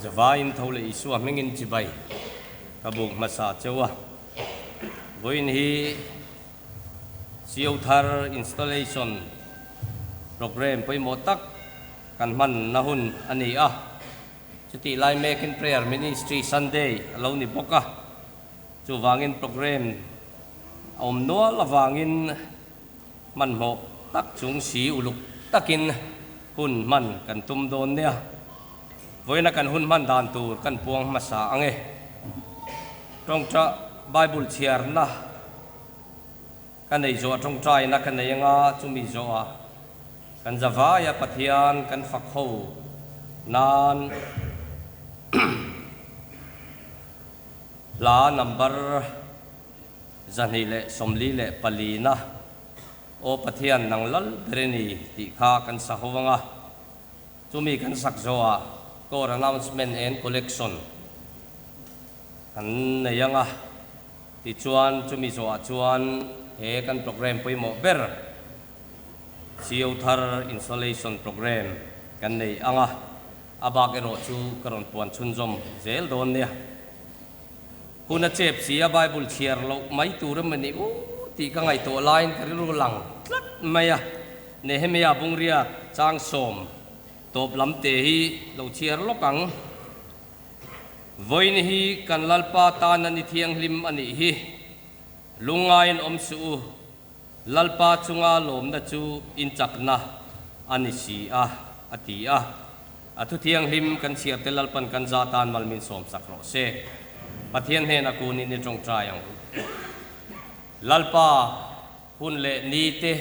Zavaiin tho leh Isua hmingin chibai ka buk hmasa cheu a. Vawiin hi CO thar installation programme pawimawh tak kan hmanna hun a ni a. Chutih lai mekin Prayer Ministry Sunday a lo ni bawk a. Chuvangin programme a awm nual avangin hmanhmawh tak chung si uluk takin hun hman kan tum dawn nia. Vawiina kan hun hman dan tur kan puang hmasa ang e. Tawngta Bible chhiarna ka nei zawh a tawngtaina ka nei anga chumi zawhah kan zavaia Pathian kan fak ho nan hla number 244 na Aw Pathian nang lal ber i ni tih kha kan sa ho anga chumi kan sak zawhah Core Announcement and Collection kan nei anga tichuan chumi zawhah chuan he kan programme pawimawh ber CO thar Installation Programme kan nei anga a bak erawh chu ka rawn puan chhunzawm zel dawn nia. Hun a chep si a, Bible chhiar loh mai tur emaw ni u tih ka ngaihtuah laiin ka rilru lang tlat mai a. Nehemia Bungria chang sawm tawp lam te hi lo chhiar lawk ang. Vawiin hi kan Lalpa tana ni thianghlim a nih hi. Lungngaiin awm suh u, Lalpa chunga lawmna chu inchakna a ni si a, a ti a. A thu thianghlim kan chhiar te Lalpan kan za tan mal min sawm sak rawh se. Pathian hnenah kunin i tawngtai ang u. Lalpa hun leh ni te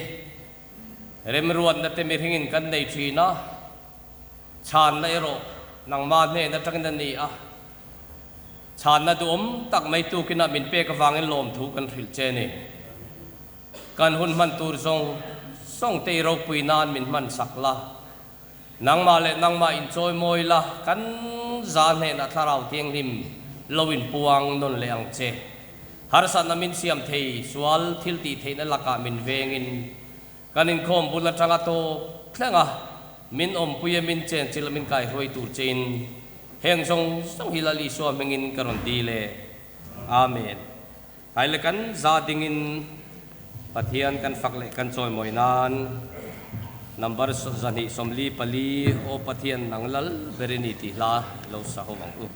remruatna te mihringin kan nei thin a, chhanna erawh nangmah hnen atangin a ni a. Chhanna duhawm tak mai tukinah min pek avangin lawmthu kan hrilh che ni. Kan hun hman tur zawng zawng te i ropui nan min hman sak la. Nangmah leh nangmah inchawi mawi la, kan za hnenah thlarau thianghlim lo inpuang nawn leh ang che. Harsatna min siam thei sual thil tih theihna lakah min vengin kan inkhawm bul atanga tawp thleng a, min awmpui a min chenchilh a min kaihruai tur chein heng zawng zawng hi Lal Isua hmingin ka rawn dil e. Amen. Hai le kan za dingin Pathian kan fak leh kan chawimawi nan number 244 Aw Pathian nang lal ber i ni tih hla lo sa ho ang u.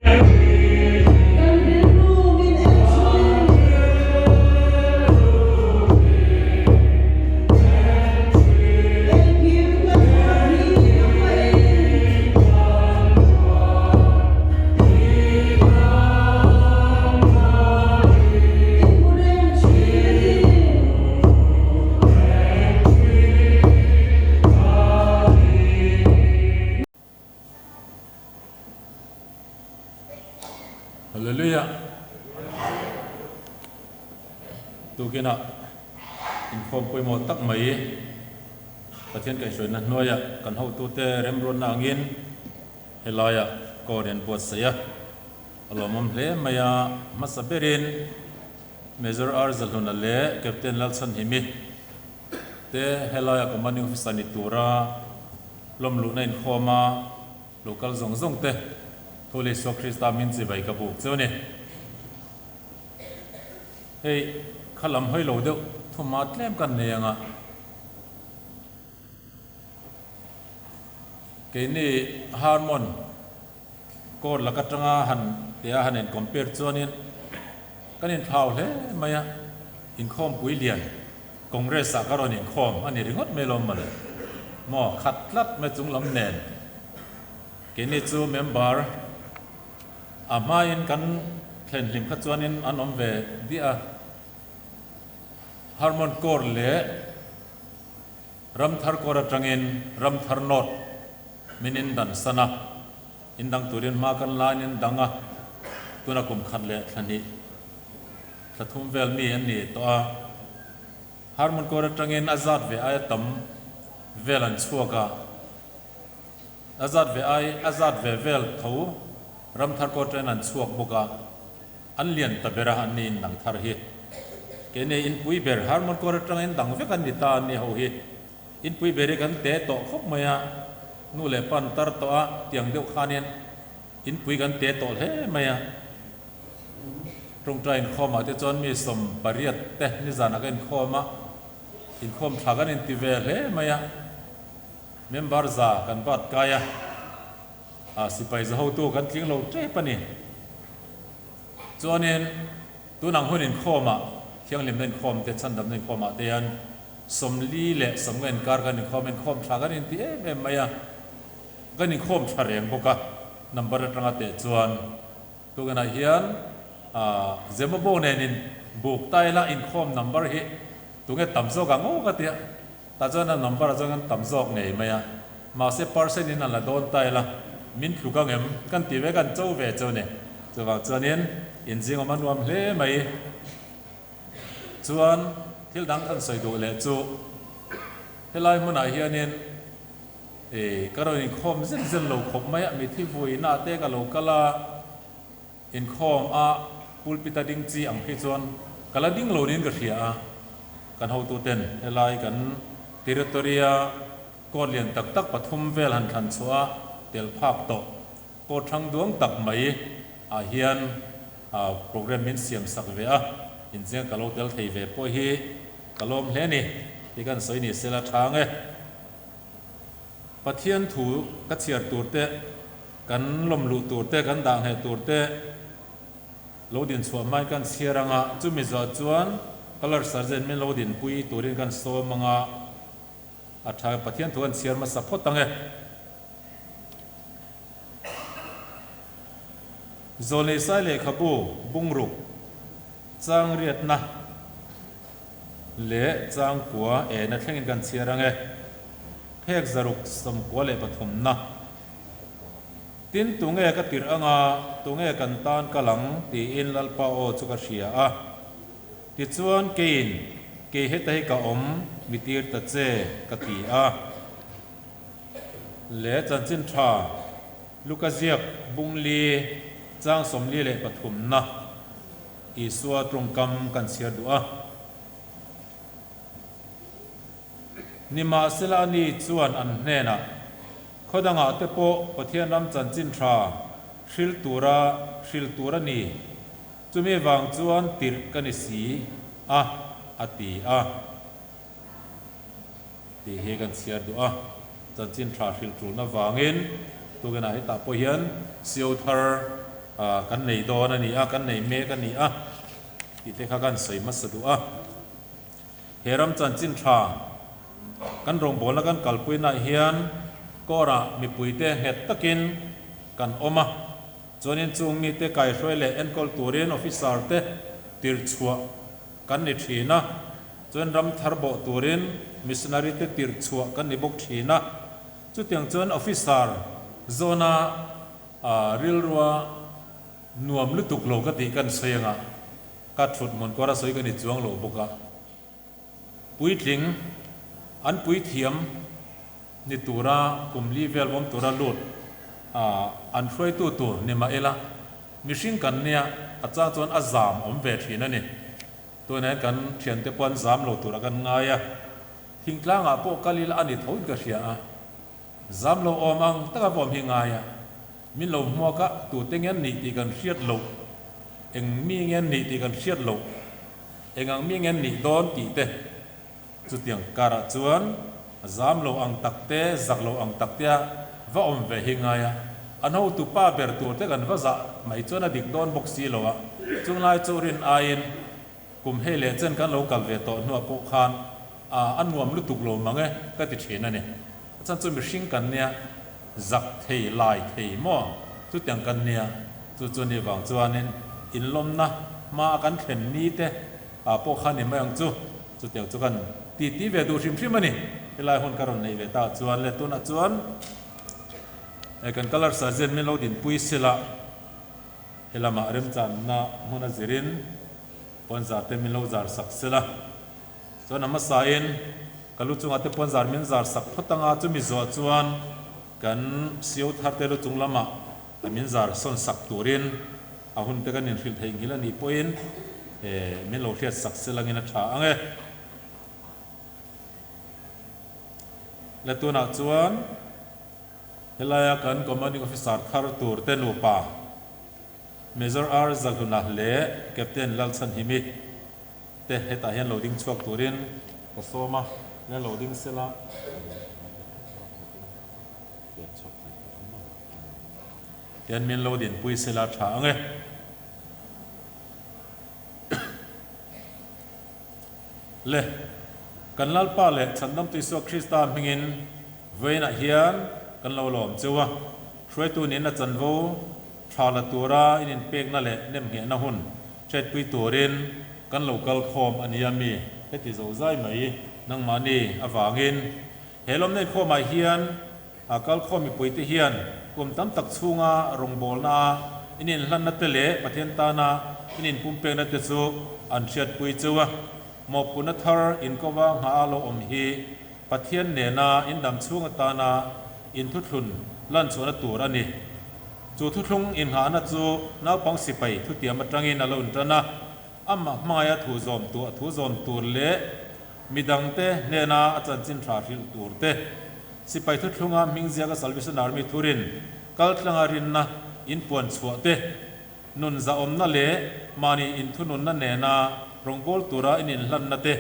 Kan rilru min en thin. Engkim kan ruat hi nangmah in. I hmu reng thin a ni. Hallelujah! Tukinah inkhawm pawimawh tak mai Pathian kaihhruaina hnuaiah kan hotute remruatna angin helaiah court an buatsaih a, a lawmawm hle mai a, hmasa berin Major R Zahluna leh Captain Lalchhanhimi te helaiah Commanding Officer ni tura lawmluhna inkhawm a, Local zawng zawng te Thu leh Isua Krista min chibai ka buk cheu a ni. Hei kha lam hawi lo deuh thuma tlem kan nei ang a. Keini Harmon court laka tanga han tia han in compare chuanin kan inthlau hle mai a, inkhawmpui lian Congress ah ka rawn inkhawm a ni ringawt mai lawm mawle. Maw khat tlat mai chung lam nen keini chu member a hmain kan thlen hlim kha chuanin an awm ve diah a. Harmon Kaur leh Ramthar Kaur atangin Ramthar North min indan san a, indang turin hma kan lain in dang a, tuna kum khat leh thla hnih. Thla thum vel mi an ni tawh a, Harmon kawr atangin a zat ve aia tam vel an chhuak a, a zat ve ai a zat ve vel tho Ramthar kawr atangin an chhuak bawk a, an lian ta ber a an ni in nang thar hi. Keini inpui ber Harmon kawr atangin dang vek an ni ta an ni ho hi. Inpui ber hi kan te tawh khawp mai a, nu leh pa an tar tawh a, tiang deuh khanin inpui kan te tawh hle mai a. Tawngtai inkhawmah te chuan mi 80 te nizanah ka inkhawm a, inkhawm tha kan inti ve hle mai a, member za kan bat kai a, sipai za hotu kan tling lo tep a ni. Chuanin tunang hun inkhawmah, thianghlimna inkhawm te, chhandamna inkhawmah te hian 40 le 50 inkar kan inkhawm, inkhawm tha kan inti em em mai a, kan inkhawm tha reng bawk a, number atanga teh chuan tukinah hian Zemabo nenin buk ta ila inkhawm number hi tunge tam zawk ang aw ka tia. Tah chuan a number ah chuan kan tam zawk ngei mai a, mahse percent in an la dawn ta ila, min tluk ang em? Kan ti ve kan cho ve chu a ni. Chuvang chuanin inzing awm a nuam hle mai. Chuan thil dang kan sawi duh leh chu helai hmunah hianin ih ka rawn inkhawm zen zen lo khawp mai a, mithi vuina te ka lo kal a, Inkhawm a pulpit a ding chi ang phei chuan ka la ding lo niin ka hria a, kan hotuten helai kan territory a court lian tak tak pathum vel han thlan chhuah a tel phak tawh court hrang duang tak mai ah hian program min siam sak ve a, incheng ka lo tel thei ve pawh hi ka lawm hle ni tih kan sawi ni sela tha nge. Pathian thu ka chhiar tur te. Kan lawm luh tur te, kan dah ngheh tur te lo din chhuah hmain kan chhiar ang a, chumi zawh chuan Colour Sergeant min lo dinpui turin kan sawm ang a, a tha Pathian thu an chhiar hmasa phawt ang e. Zawlneisai lehkhabu bungruk chang riatna leh changkua ena thlengin kan chhiar ang e. Phek 693na. Tin, tunge ka tirh anga, tunge kan tan kal ang? tiin Lalpa aw chu ka hria a. Tichuan, keiin, Kei heta hi ka awm, mi tir ta che, ka ti a. Le chanchin tha, Luka ziak bungli chang 43na Isua tawngkam kan chhiar duh a. Nimahsela ani chuan an hnenah, Khaw dangah te pawh Pathian ram chanchin tha hril tura hril tur a ni, chumi vang chuan tirh ka ni si a, a ti a. Tih hi kan chhiar duh a, chanchin tha hril tulna vangin tukinah hetah pawh hian sio thar kan nei dawn a ni a, kan nei mek a ni a tih te kha kan sawi hmasa duh a. He ram chanchin tha kan rawngbawlna kan kalpuinaah hian kawrah mipuite nghet takin kan awm a, chuanin chung mite kaihruai leh enkawl turin officer te tirhchhuah kan ni thin a, chuan ram thar bawh turin missionary te tirhchhuah kan ni bawk thin a. Chutiang chuan officer zawna rilrua nuam lutuk lo ka tih kan sawi anga, Ka thut hmun kawr a sawi ka ni chuang lo bawk a. Puitling an puithiam ni tura kum li vel awm tura lut a an hruaitu tur ni mah ila mihring kan nia a chang chuan a zam awm ve thin a ni. Tunah hian kan thiante pawh an zam lo tura kan ngai a, thingtlangah pawh kal ila a ni tho in ka hria a, zam lo awm ang taka pawh awm hi ngai a. Min lo hmuak a, tute nge an nih tih kan hriat loh, eng mi nge an nih tih kan hriat loh, eng ang mi nge an nih dawn tih te. Chutiang karah chuan zam lo ang tak te, zak lo ang tak tea va awm ve hi ngai a, an hotu pa ber tur te kan va zah mai chuan a dik dawn bawk si lo a, chunglai chu rin aiin kum hei leh chen kan lo kal ve tawh hnuah pawh khan a nuam lutuk lo mang e ka ti thin a ni. A chhan chu mihring kan nia, zak thei, lai thei maw? Chutiang kan nia, chu chu ni vang chuanin inlawmna hma a kan thlen ni te ah pawh kha ni mai ang chu. Chutiang chu kan titi ve duh hrim hrim a ni. Helai hun ka rawn neih ve ta chuan le tunah chuan kan colour sergeant min lo dinpui sela helamah remchanna hmun a zirin puanzar te min lo zar sak sela. Chuan a hmasain ka lu chungah te puanzar min zar sak phawt anga chumi zawh chuan kan sio thar te lu chung lamah min zar sawn sak turin a hun te kan inhrilh theih nghilh a nih pawhin. min lo hriat sak se langin a tha ang e. Le tunah chuan helaia kan Commanding Officer thar tur te nupa Major R Zahluna leh Captain Lalchhanhimi te hetah hian lo ding chhuak turin ka sawm a, le lo ding sela. Hian min lo dinpui sela tha ang e. Le, kan Lalpa leh Chhandamtu Isua Krista hmingin vawiinah hian kan lo lawm cheu a, hruaitu nin a chanvo tha la tura in inpekna leh nemnghehna hun hretpui turin kan lo kal khawm a nia mi heti zo zai mai nangmahni avangin he lawmna inkhawmah hian A kalkhawm mipuite hian kum tam tak chhunga rawngbawlna a in inhlanna te leh Pathian tana in inpumpekna te chu an hriatpui cheu a. Mawhphurhna thar inkova nghah a lo awm hi Pathian nena in dam chhung atana in thuthlun lan chhuahna tur a ni. Chu thuthlung inghahna chu naupang sipai thutiam atangin a lo intan a, amah hmangaia thu zawm tu a thu zawm tur leh midangte hnena a chanchin tha hrilh tur te, Sipai thuthlunga hming ziaka Salvation Army thurin kaltlanga rinna inpuan chhuah te, nun zahawmna leh mahni inthununna nena rawngbâwl tura in inhlanna te,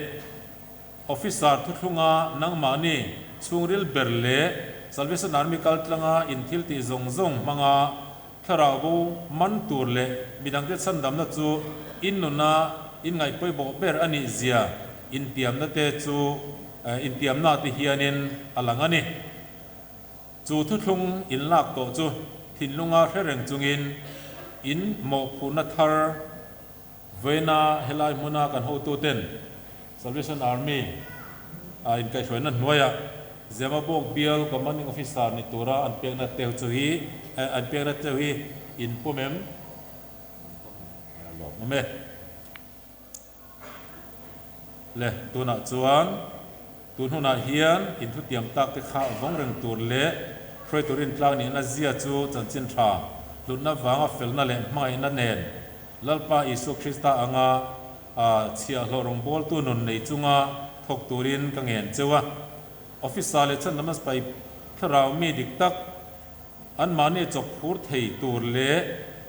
Officer thuthlunga nangmahni chhungril ber leh Salvation Army kaltlanga in thiltih zawng zawng hmanga thlarau bo man tur leh midangte chhandamna chu in nuna in ngaihpawimawh ber a nih zia intiamna te chu Intiamna te hianin a lang a ni. Chu thuthlung inlak tawh chu thinlunga hre reng chungin in mawhphurhna thar vawiina helai hmuna kan hotuten Salvation Army a inkaihhruaina hnuaiah Zemabawk Bial Commanding Officer ni tura an pekna teu chu hi an pekna teu hi in pawm em? A lawmawm e. Le, tunah chuan tun hunah hian inthutiam tak te kha vawng reng tur leh hruai turin tlang nihna zia chu chanchin tha, hlutna vanga felna leh hmangaihna nen Lalpa Isua Krista anga chhiahhlawh rawngbawltu nun nei chunga thawk turin ka ngen cheu a. Officer leh chhandamna sipai thlarau mi dik tak Anmahni chawk phur thei tur leh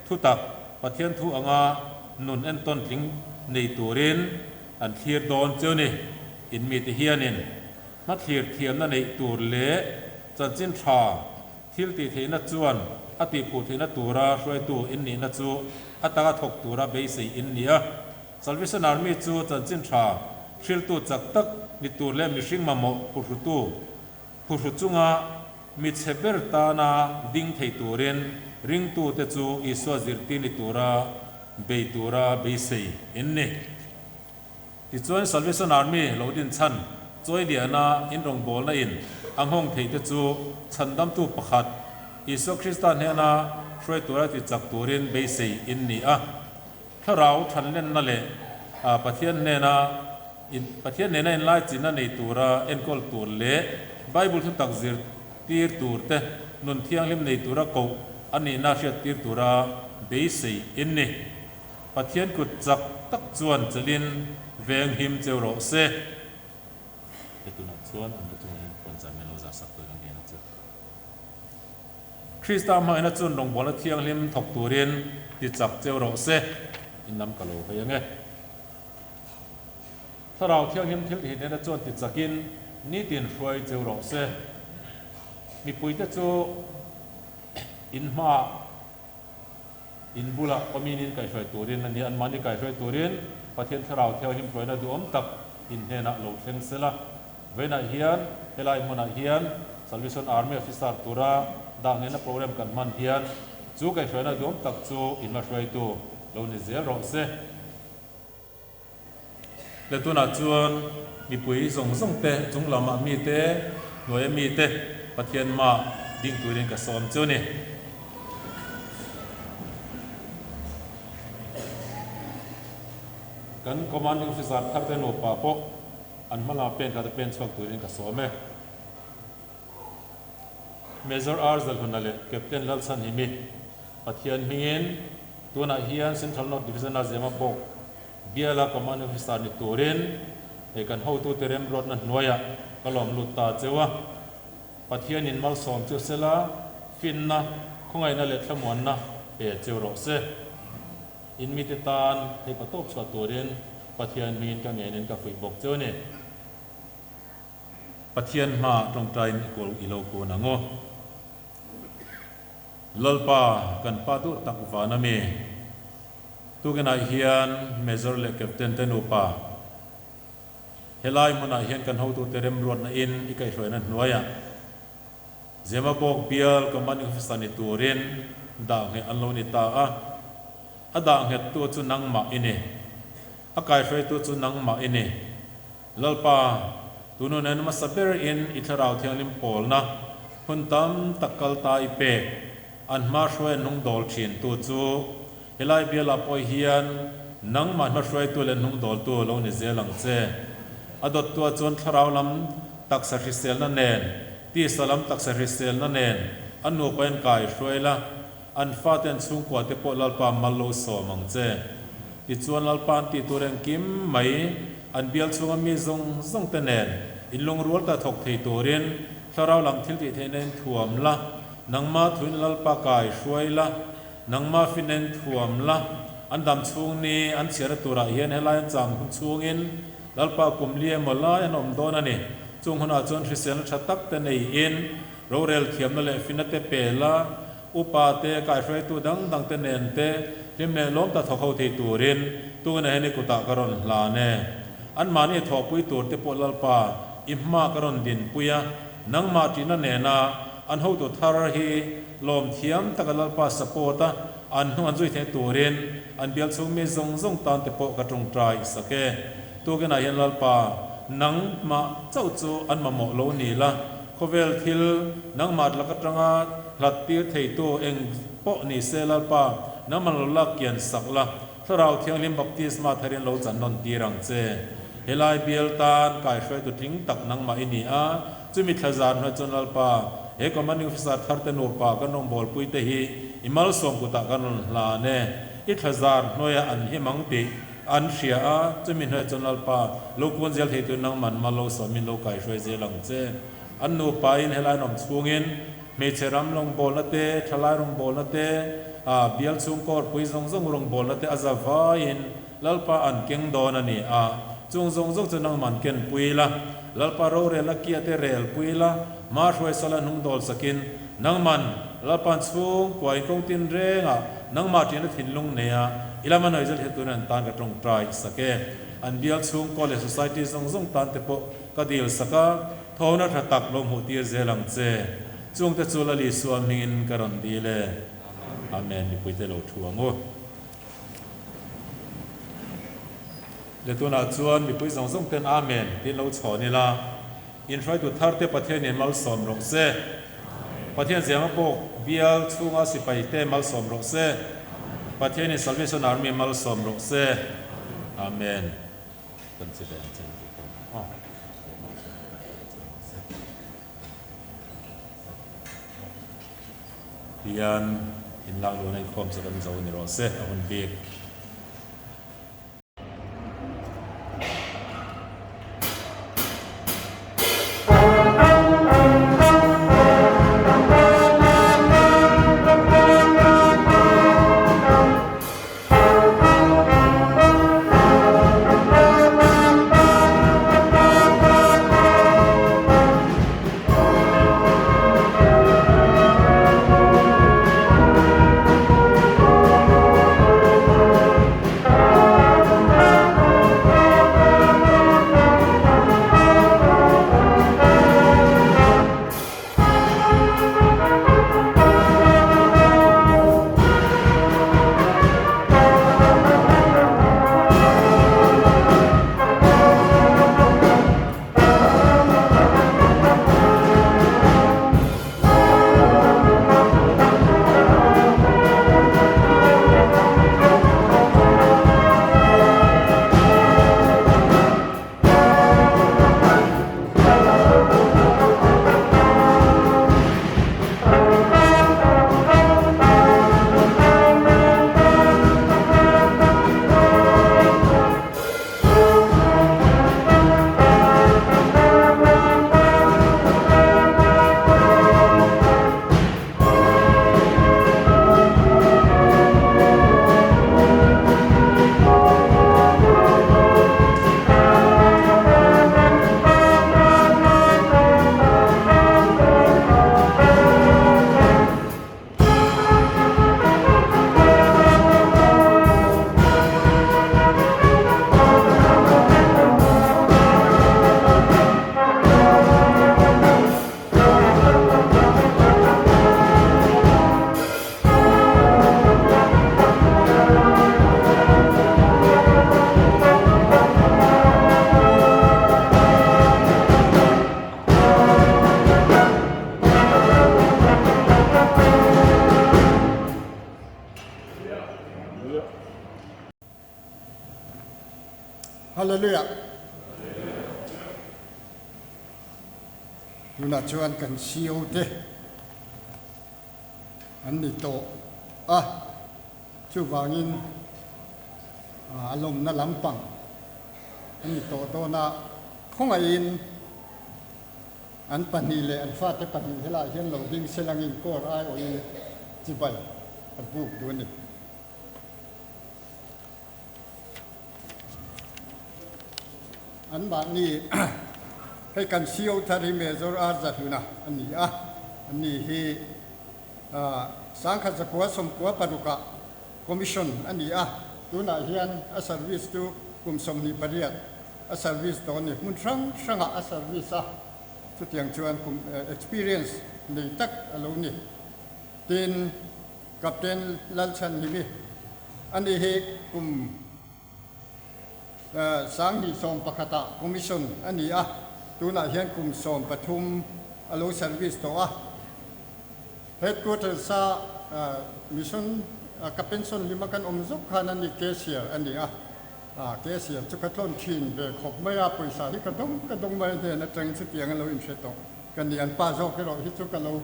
thutak Pathian thu anga nun entawn tling nei turin an thlir dawn cheu ni. In mite hianin hmathlir thiamna neih tur leh chanchin tha thil tih theihna chuan a tihphuh theihna tura hruaitu in nihna chu a taka thawk tura beisei in ni a. Salvation Army chu chanchin tha hriltu chak tak ni tur leh mihring mamawh phuhrutu Phuhru chunga mi chhe ber tana ding thei turin ringtute chu Isua zirtir ni tura bei tura beisei in ni. Tichuan Salvation Army lo din chhan chawi liana in rawngbawlna in a nghawng theite chu chhandamtu pakhat Isua Krista hnena hruai tura ti chak turin beisei in ni a. Thlarau thanlenna leh Pathian hnena in Pathian nena inlaichinna nei tura enkawl tur leh Bible thu tak zirtir tur te, nun thianghlim nei tura koh a nihna hriattir tura beisei in ni. Pathian kut chak tak chuan chelin veng him cheu rawh se. He tunah chuan an lu chungah hian puan zah miah lo zah sak tur a ngen a che. Krista hmangaihna chuan rawngbawlna thianghlim thawk turin ti chak cheu rawh se. In lam ka lo hawi ang e. Thlarau Thianghlim thil tih nena chuan ti chakin nitin hruai cheu rawh se. Mipuite chu in hmaah in bulah awmin in kaihhruai turin a ni. Anmahni kaihhruai turin Pathian Thlarau Thianghlim hruaina duhawm tak in hnenah lo thleng sela. Vawiinah hian helai hmunah hian Salvation Army Officer tura dah ngeina program kan hman hian chu kaihhruaina duhawm tak chu in la hruaitu lo ni zel rawh se. Le tunah chuan mipui zawng zawng te, chung lamah mi te, hnuaia mi te Pathian mah ding turin ka sawm chu ni. Kan Commanding Officer thar te nupa pawh an hma lamah pen khat a pen chhuak turin ka sawm e. Major R Zalhuna leh Captain Lalchhanhimi Pathian hmingin tunah hian Central North Division-a Zemabawk. Biala Command Officer ni turin hei kan hotute remruatna hnuaiah ka lawm lut ta cheu a. Pathianin malsawm chu sela, finna, khawngaihna leh thlamuanna pe cheu rawh se. In mite tan hei pa tawp chhuah turin Pathian hmingin ka ngenin ka fuih bawk cheu a ni. Pathian hmaah tawngtaiin i kawl i lo kun ang u. Lalpa, kan pa duh tak van a mi. Tukinah hian Major leh Captain te nupa helai hmunah hian kan hotute remruatna in i kaihhruaina hnuaiah Zemabawk bial Commanding Officer ni turin dah ngheh an lo ni ta a. A dah nghettu chu nangmah i ni. A kaihhruaitu chu nangmah i ni. Lalpa, tunun en hmasa ber in i Thlarau Thianghlim pawlna hun tam tak kal ta i pek an hma hruai an hnung dawl thin tu chu helai bialah pawh hian nangmah hma hruaitu leh hnung dawltu lo ni zel ang che. A dawttua chuan Thlarau lam taksa hriselna nen, tisa lam taksa hriselna nen an nupa in kai hruai la, An fate an chhungkua te pawh Lalpa mal lo sawm ang che. Tichuan Lalpa an tih tur engkim mai an bial chhunga mi zawng zawng te nen inlungrual ta thawk thei turin Thlarau lam thil tih theihna in thuam la, nangma thuin Lalpa kai hruai la, nangma finna in thuam la, an dam chhung ni an chhiarna turah hian helai an cham hun chhungin Lalpa kum li emaw lai an awm dawn a ni. Chung hunah chuan hriselna tha tak te neiin Rorel thiamna leh finna te pe la, upa te, kaihruaitu dang dang te nen te hlim leh lawm ta thawk ho thei turin tuna hian i kutah ka rawn hlan e. Anmahni thawhpui tur te pawh Lalpa, i hma ka rawn dinpui a, nangmah ṭihna nena an hotu thar hi lawm thiam taka Lalpa support a, an hnung an zui theih turin an bial chhung mi zawng zawng tan te pawh ka ṭawngṭai sak e. Tukinah hian Lalpa, nangmah chauh chu an mamawh lo ni la, Khawvel thil nangmah lak atanga hlat tir theitu eng pawh ni se Lalpa, nangman lo lak kian sak la, Thlarau Thianghlim baptisma tharin lo chan nawn tir ang che. Helai bial tan kaihruaitu tling tak nangmah i ni a, chumi thla zan hnuai chuan Lalpa, he Commanding Officer thar te nupa kan rawngbawlpui te hi i malsawm kutah kan rawn hlan e, i thla zar hnuaiah an him ang tih An hria a, chumi hnuaiah chuan Lalpa, lo kuan zel thei tur nangman mal lo sawmin lo kaihruai zel ang che. An nupain helai an awm chhungin hmeichhe ram rawngbawlna te, thalai rawngbawlna te, a bial chhung kawrpui zawng zawng rawngbawlna te a za vaiin Lalpa an keng dawn a ni a, chung zawng zawng chu nangman ken pui la, Lalpa rorelna kia te rel pui la, hma hruai sala hnung dawl sakin nangman Lalpa'n chhung kuain kawng tin rengah nangmah ṭihna thinlung neia i lama nawi zel hian turin an tan ka ṭawngṭai sak e. An bial chhung College Society zawng zawng tan te pawh ka dil sak a, thawhna ṭha tak lo hmuh tir zel ang che. Chungte chu Lal Isua hmingin ka rawn dil e. Amen. Mipuite lo thu ang u. Le tunah chuan mipui zawng zawng ten Amen tiin lo chhawn ila. Inhruaitu tharte Pathianin malsawm rawh se. Pathian ziama pawh bial chhunga sipaite malsawm rawh se. Pathianin Salvation Army malsawm rawh se. Amen. Kan che ve ang che ni pawh aw. Hian inlak luhna inkhawm chu kan zo ni rawh se a hun bik. Hallelujah! Tunah chuan kan CO te an ni tawh a, chuvangin a lawmna lampang an ni tawh dawn a, khawngaihin an pahnih leh an fate pahnih helaiah hian lo ding selangin kawr aiawhin chibai a buk duh a ni. Anmahni hei kan CO thar hi Major R Zahluna a ni a, ani hi Sangkhat zakua sawmkua parukah Commission a ni a, tunah hian a service chu kum 28 a service tawh a ni. Hmun hrang hrangah a service a, chutiang chuan kum experience nei tak a lo ni. Tin, Captain Lalchhanhimi a ni hi kum 2011 ah Commission a ni a, tunah hian kum 13 a lo service tawh a. Headquarters a Mission ka pension hlima kan awm zawk khan a ni Cashier a ni a, Cashier chu ka tlawn thin ve khawp mai a, pawisa hi ka dawng ka dawng mai a hnen atangin chutiang a lo inhre tawh ka ni. An pa zawk erawh hi chu ka lo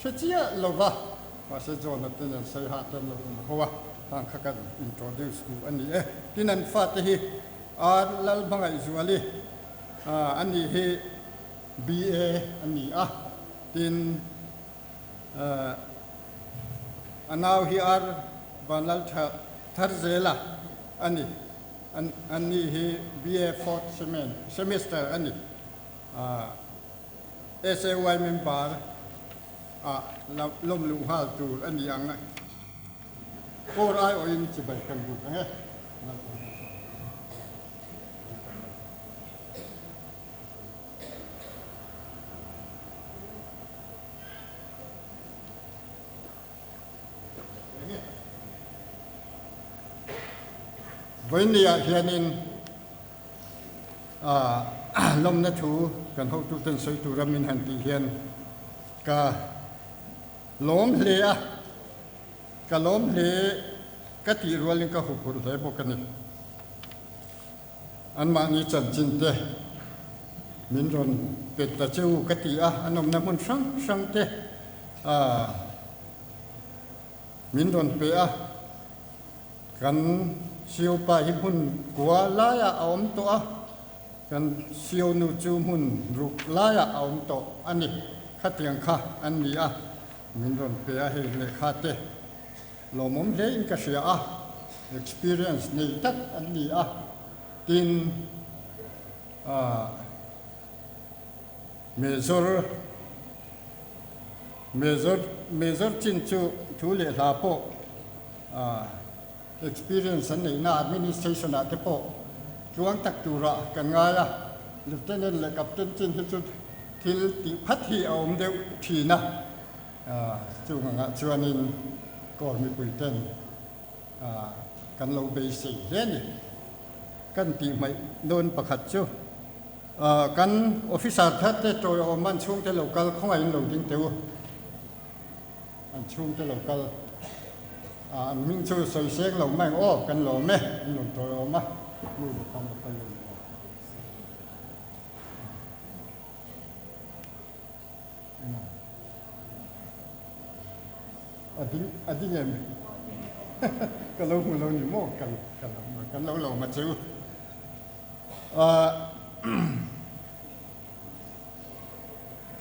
Hre chiah lo va, mahse John-a ten an sawi hah ten lo awm ho a, hang kha kan introduce duh a ni e. Tin an fate hi R Lalhmangaihzuali a nih hi BA a ni a, tin a nau hi R Vanlaltha Tharzela a ni, an ni hi BA fourth semester a ni. SAY member ah lawm luh nghal tur a ni ang. Kawr aiawhin chibai kan buk ang e. Vawinia hianin lawmna thu kan hotuten sawi tura min han tih hian ka lawm hle a, ka lawm hle ka tih rualin ka huphurh hle bawk a ni. Anmahni chanchin te min rawn pe ta che u ka ti a, an awmna hmun hrang hrang te min rawn pe a. Kan Sio pa hi hmun kua laiah a awm tawh a, kan Sio nu chu hmun ruk laiah a awm tawh a ni. Khatiang kha an ni a, min rawn pe a hei lehkha te lawmawm hlein ka hria a, experience nei tak an ni a, tin Major Major Major chin chu thu leh hla pawh experience an neihna administration ah te pawh tluang tak turah kan ngai a, Lieutenant leh Captain chin hi chu thil tih phat hi a awm deuh thin a, chung angah chuanin Corps mipui ten kan lo beisei hle a ni. Kan tih hmaih dawn pakhat chu kan officer thar te tawiawm an chhungte lo kal khawngaihin lo ding teh u. An chhungte lo kal an hming chu sawi seng lo mai ang aw kan lawm e an rawn tawiawm a nu leh pa lo kal lo ni aw. A ding a ding em? Ka lo hmu lo ni maw? Kan kan kan lo lawm a che u.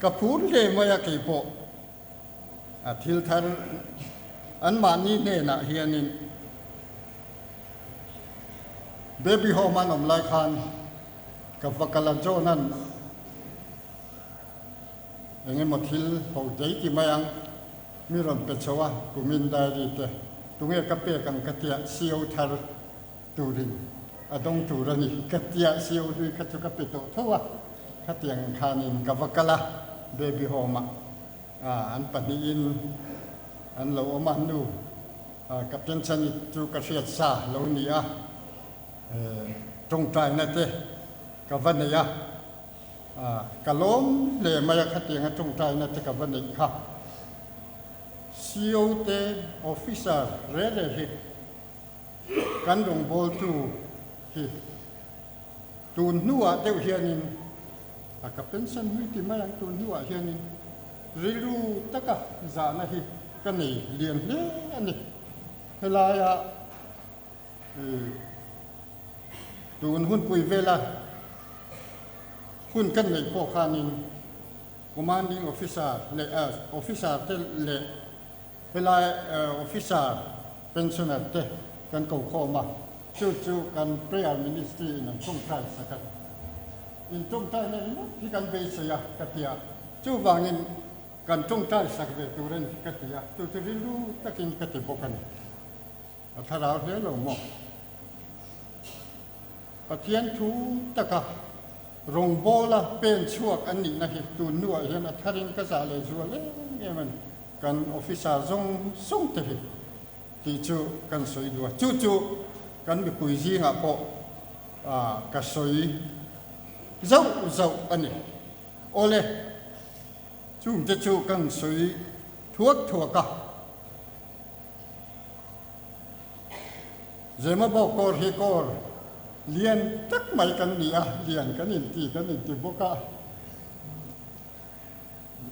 Ka phur hle mai a kei pawh a thil thar anmahni hnenah hianin baby home an awm lai khan ka va kal a John an Eng emaw thil ho dei ti mai ang, mi rawn pe chho a, kumin diary te tunge ka pek ang ka tia CO thar turin a dawng tur a ni ka tia CO hlui kha chu ka pe tawh tho a, khatiang khanin ka va kal a baby home ah an pahnihin an lo awm a, nu Captain Chani chu ka hriat sa lo ni a, tawngtaina te ka va nei a. Ka lawm hle mai a khatiang a tawngtaina te ka va neih kha. CO te officer re re hi kan rawngbawltu hi. Tun hnuah deuh hianin a ka pension hlui ti mai ang, tun hnuah hianin rilru taka zahna hi ka nei lian hle a ni. Helaia tun hunpui vela hun kan neih pawh khanin Commanding Officer leh Officer te leh Helai officer pensioner te kan ko khawm a, chu chu kan prayer ministry in an tawngtai sak a, in tawngtai na ringawt hi kan beisei a ka ti a, chuvangin kan tawngtai sak ve tur a ni ka ti a, chu chu rilru takin ka ti bawk a ni. A thlarau hle lo maw? Pathian thu taka rawngbawla pen chhuak an nihna hi tun hnuah hian a tharin ka zah leh zual em em a ni. Kan officer zawng zawng te hi tih chu kan sawi duh a, chu chu kan mipui zingah pawh ka sawi zauh zauh a ni. Awle, chungte chu kan sawi thuak thuak a. Zemabawk kawr hi kawr lian tak mai kan ni a, lian kan inti kan inti bawk a.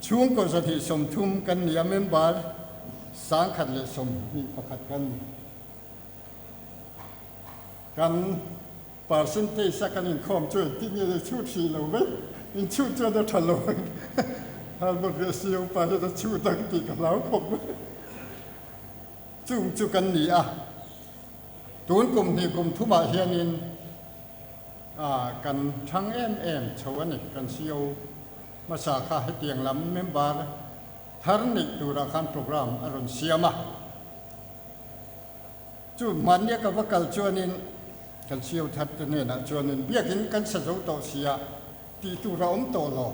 Chhungkaw 230 kan ni a, member 121 kan ni. Kan percentage a kan inkhawm chu engtin nge le chhut hrih lo mai, inchhut chuan a tha lo ang. Halbawk leh CEO pa hian a chhut ang tih ka hlau khawp mai. Chung chu kan ni a, tun kum hnih kum thumah hianin kan thang em em chho a ni. Kan CEO hmasa kha hetiang lam member thar neih turah khan program a rawn siam a. Chu hmannia ka va kal chuanin kan CEO thar te hnenah chuanin biakin kan sa zo tawh sia tih tur a awm tawh lo.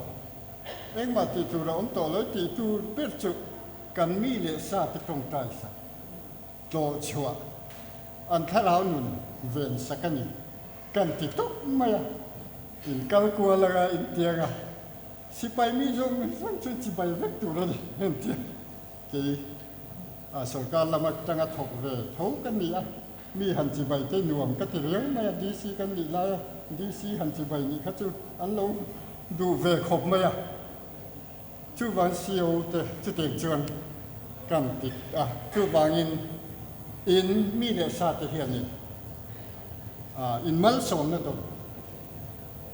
Engmah tih tur a awm tawh lo tih tur ber chu kan mi leh sa te tawngtai sak tlawh chhuah an thlarau nun ven sak a ni kan ti tawp mai a. In kal kual anga in tiang a, sipai mi zawng zawng chu chibai vek tur a ni heng tiang kei a sorkar lam atanga thawk ve tho ka ni a, mi han chibai te nuam ka ti riau mai a, DC kan nih lai a DC han chibai nih kha chu an lo duh ve khawp mai a. Chuvang CEO te chutiang chuan kan ti a, chuvangin in mi leh sa te hianin in malsawmna dawng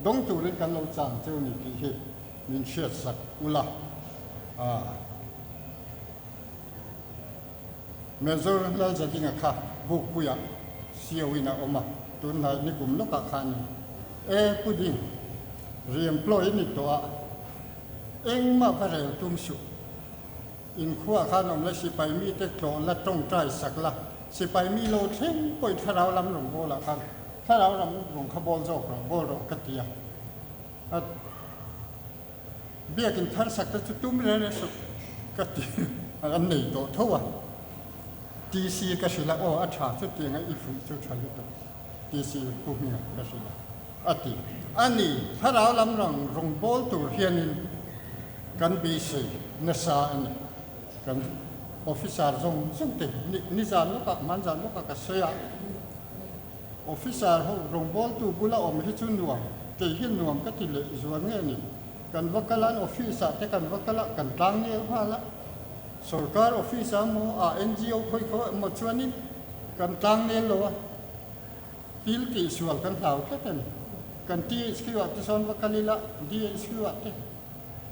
dawng turin kan lo chang cheu ni tih hi min hriatsak ula. Major Lalzadinga kha Bukpuiah CEO in a awm a, tunhnai nikum lawkah khanin e Puding re-employ ni tawh a, Engmah va rel tum suh. Inkhuah khan awm la sipai mite tlawh la tawngtai sak la, sipai mi lo thleng pawhin thlarau lam rawn bawl ah khan thlarau lam rawn kha bawl zawk rawh, bawl rawh ka ti a. A biakin thar sak te chu tum reng reng suh ka ti an nei tawh tho a. TC ka hrilh a, aw a tha chutianga i fuih chu tha lutuk TC Pu Hminga ka hrilh a. A ti. A ni, thlarau lam rang rawngbâwl tur hianin kan beisei nasa a ni. Kan officer zawng zawng te nizan lawkah, hmanzan lawkah ka sawi a, officer ho rawngbâwltu bula awm hi chu nuam, kei hian nuam ka ti leh zual nge ni. Kan va kal a, an office ah te kan va kal a, kan tlang nel nghal a. Sorkar office ah emaw, ah NGO khawi khawi emaw chuanin kan tlang nel lo a. Thil tihsual kan hlau tlat a ni. Kan THQ ah te sawn va kal ila, DHQ ah te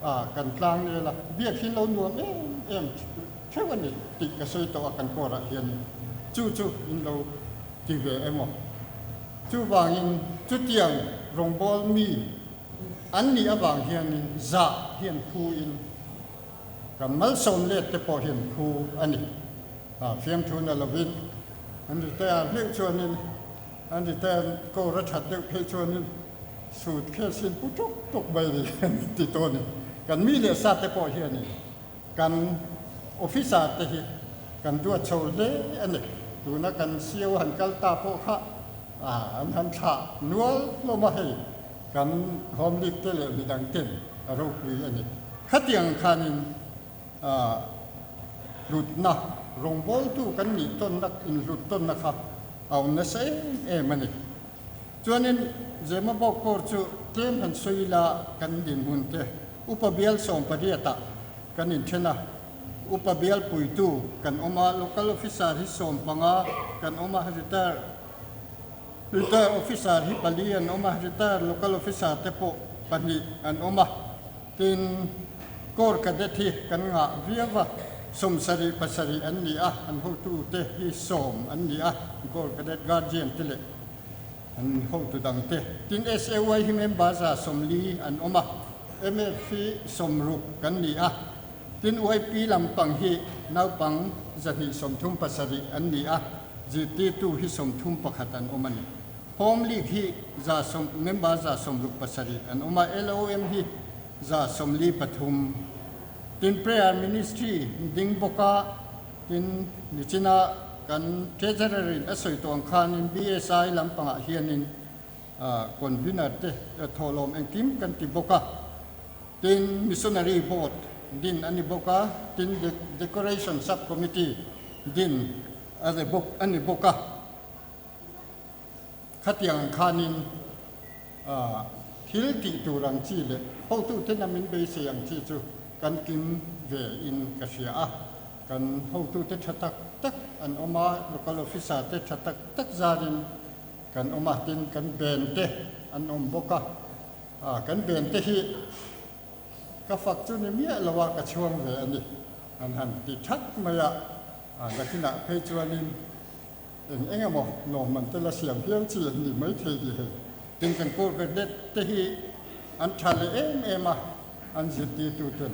ah kan tlang nel a, biak hi lo nuam em em theuh a ni tih ka sawi tawh a kan court ah hianin chu chu in lo ti ve emaw. Chuvangin chutiang rawngbâwl mi an nih avang hianin zah hian phu in kan malsawm let te pawh hian phu a ni. Fiamthu na lovin an retire hleuh chuanin an retire kawr a that deuh phei chuanin suit case in pu tuk tuk mai ni an ti tawh a ni. Kan mi leh sa te pawh hianin kan officer te hi kan duat chho hle a ni. Tuna kan CEO han kal ta pawh kha an han thlah nual hlawm a hei kan Home League te leh midang ten a ropui a ni. Khatiang khanin Hlutna, rawngbawltu kan nih tawnna, inhlut tawnna kha a awm nasa em em a ni. Chuanin Zemabawk Corps chu tlem han sawi ila kan dinhmun te Upa Bial sawmpariatah kan inthen a, Upa Bial puitu kan awm a, Local Officer hi 15 kan awm a, Retire Retire Officer hi pali an awm a, Retire Local Officer te pawh pahnih an awm a. Tin, Corps Cadet hi kan ngah viau a, 77 an ni a, an hotute hi sawm an ni a, Corps Cadet Guardian te leh an hotu dang te. Tin, SAY hi member 40 an awm a, MF hi 60 kan ni a. Tin, YP lampang hi naupang 237 an ni a, zirtirtu hi 31 an awm a ni. Home League hi 100 member 67 an awm a, LOM hi 43. Tin, Prayer Ministry ding bawk a, tin, nichina kan Treasurer in a sawi tawh ang khanin BSI lampangah hianin Convener te thawhlawm engkim kan ti bawk a. Tin, Missionary Board din a ni bawk a, tin Decoration Sub-Committee din a ni bawk a. Khatiang ang khanin thil tih tur ang chi leh hotuten a min beisei ang chi chu kan kim ve in ka hria a. Kan hotute tha tak tak an awm a, local officer te tha tak tak zarin kan awm a, tin kan ben te an awm bawk a. Kan ben te hi ka fak chu ni miah lo a, ka chhuang ve a ni. An han ti that mai a, nakinah phei chuanin Eng eng emaw lawmman te la siam hial chi an ni maithei tih hei. Tin kan Corps Cadet te hi an tha leh em em a, an zirtirtu ten.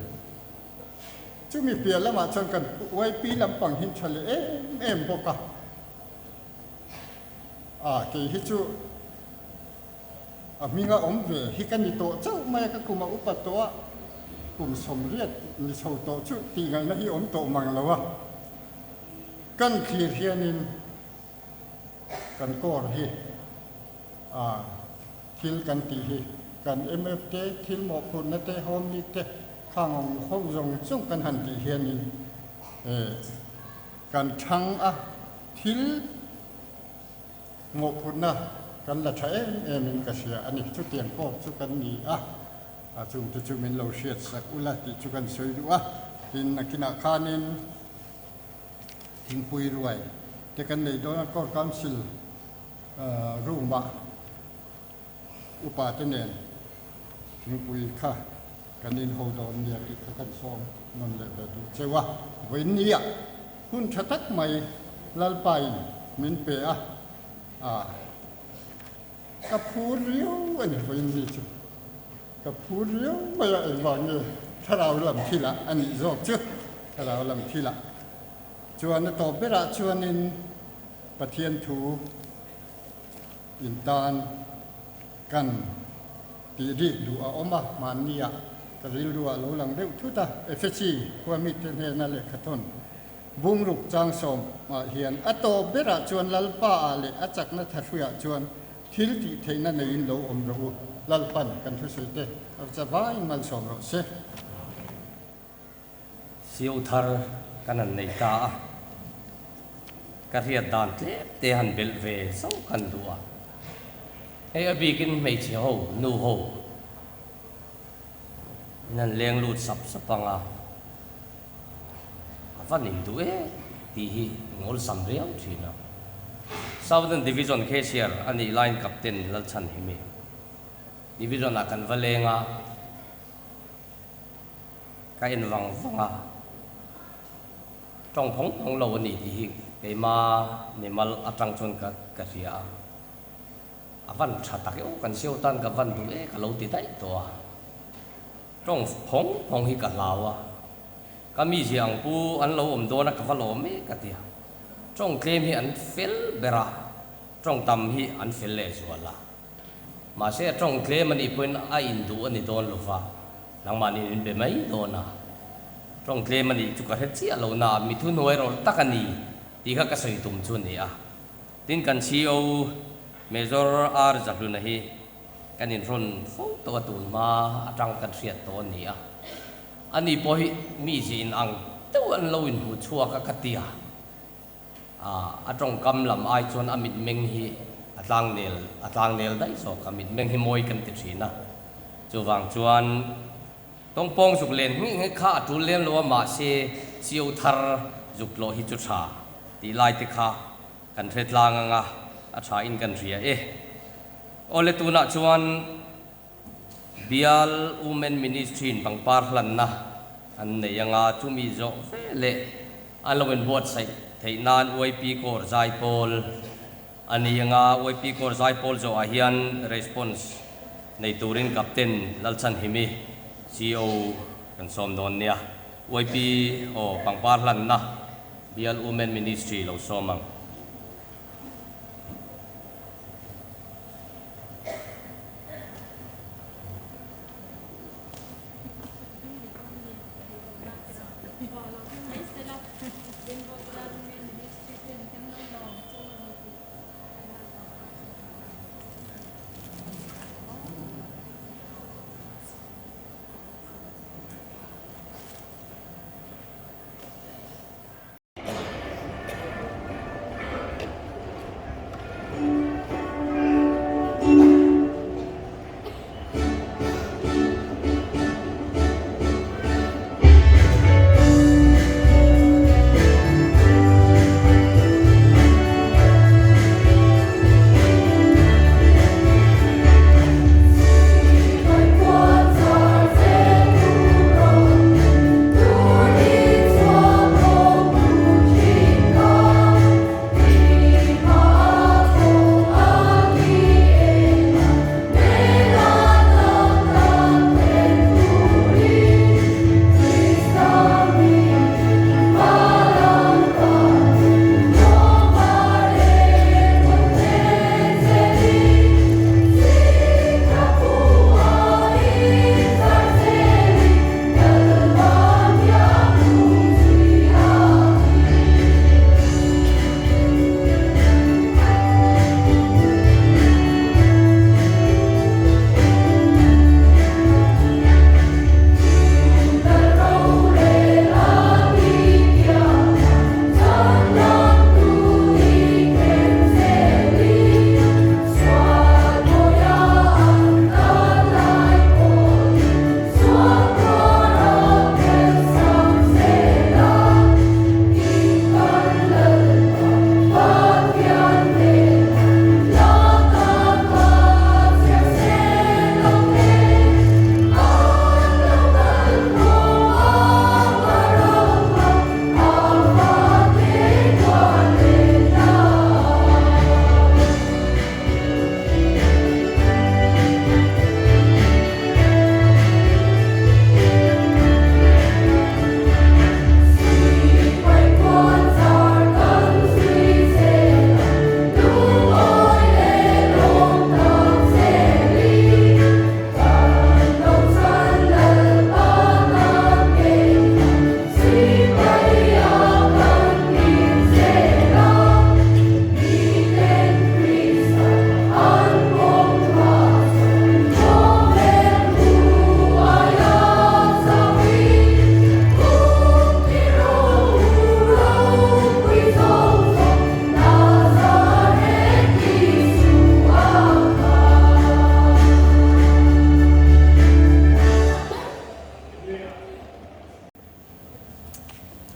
Chumi piah lamah chuan kan YP lampang hi an tha leh em em bawk a. A, kei hi chu a hminga awm ve hi ka ni tawh chauh mai a, ka kum a upat tawh a, kum 80 ni chho tawh chu tih ngaihna hi awm tawh mang lo a. Kan thlir hianin kan kawr hi a thil kan tih hi kan MF te thil mawhphurhna te Home League te khang ang ho zawng zawng kan han tih hianin kan thang a thil mawhphurhna kan la tha em em in ka hria a ni. Chutiang pawh chu kan ni a, a chungte chu min lo hriat sak ula tih chu kan sawi duh a, tin nakinah khanin Thingpui ruai te kan nei dawn a, Court Council room ah upa te nen thingpui kha kan inho dawn nia tih kha kan sawm nawn leh ve duh cheu a. Vawiin nia hun tha tak mai Lalpa in min pe a, ka phur riau a ni vawiin ni chu. Ka phur riau mai a, engvang nge thlarau lam thilah a nih zawk chu, thlarau lam thilah chuan a tawp berah chuanin Pathian thu intan kan tih rik duh a awm a, mahnia ka rilruah lo lang deuh thut a, Efesi khua mite hnena lehkhathawn bungruk chang sawmah hian a tawp berah chuan Lalpa ah leh a chakna thahruiah chuan Thil tih theihna neiin lo awm rawh u, Lalpan kan thusawi te a za vaiin malsawm rawh se. Siau thar kan han nei ta a, ka hriat dan tlem te han belh ve zauh kan duh a. Hei a bikin hmeichhe ho, nu ho in han leng lut sap sap ang a, A va nin duh e tih hi ngawlsam riau thin a. Southern Division Cashier a nih laiin Captain Lalchhanhimi Division ah kan va leng a, ka en vang vang a, tawng phawng phawng lo a ni tih hi keima mimal atang chuan ka ka hria a. A van tha tak e aw kan siau tan ka van duh e ka lo ti daih tawh a. Tawng phawng phawng hi ka hlau a, ka mizia ang pu an lo awm dawn a ka va lawm mek a tia. Tawng tlem hi an fel ber a, tawng tam hi an fel leh zual a. Mahse a tawng tlem a nih pawhin a induh a ni dawn lo va, nangmahni min be mai dawn a. Tawng tlem a nih chu ka hre chiah lo na, mi thuhnuai rawlh tak a ni tih kha ka sawi tum chu a ni a. Tin kan CO Major R Zahluna hi Kan inrawn fo tawh a tun hma atang kan hriat tawh a ni a, ani pawh hi mi zin ang deuh an lo inhmu chhuak a ka ti a, a tawngkam lam ai chuan a mitmeng hi A tlangnel a tlangnel daih zawk a, mitmeng hi mawi kan ti thin a. Chuvang chuan tawngpawng zuk len hmih hmih kha a tul lem lo a, mahse chiu thar zuk tlawh hi chu tha tih lai te kha kan hre tlang ang a, a tha in kan hria e. Awle tunah chuan Bial Women Ministry in pangpar hlanna an nei ang a, chumi zawh ve leh an lo inbuatsaih theih nan YP Corps Zaipawl a ni ang a, YP Corps Zaipawl zawhah hian response nei turin Captain Lalchhanhimi CO kan sawm dawn nia. YP aw pangpar hlanna Bial Women Ministry lo sawm ang.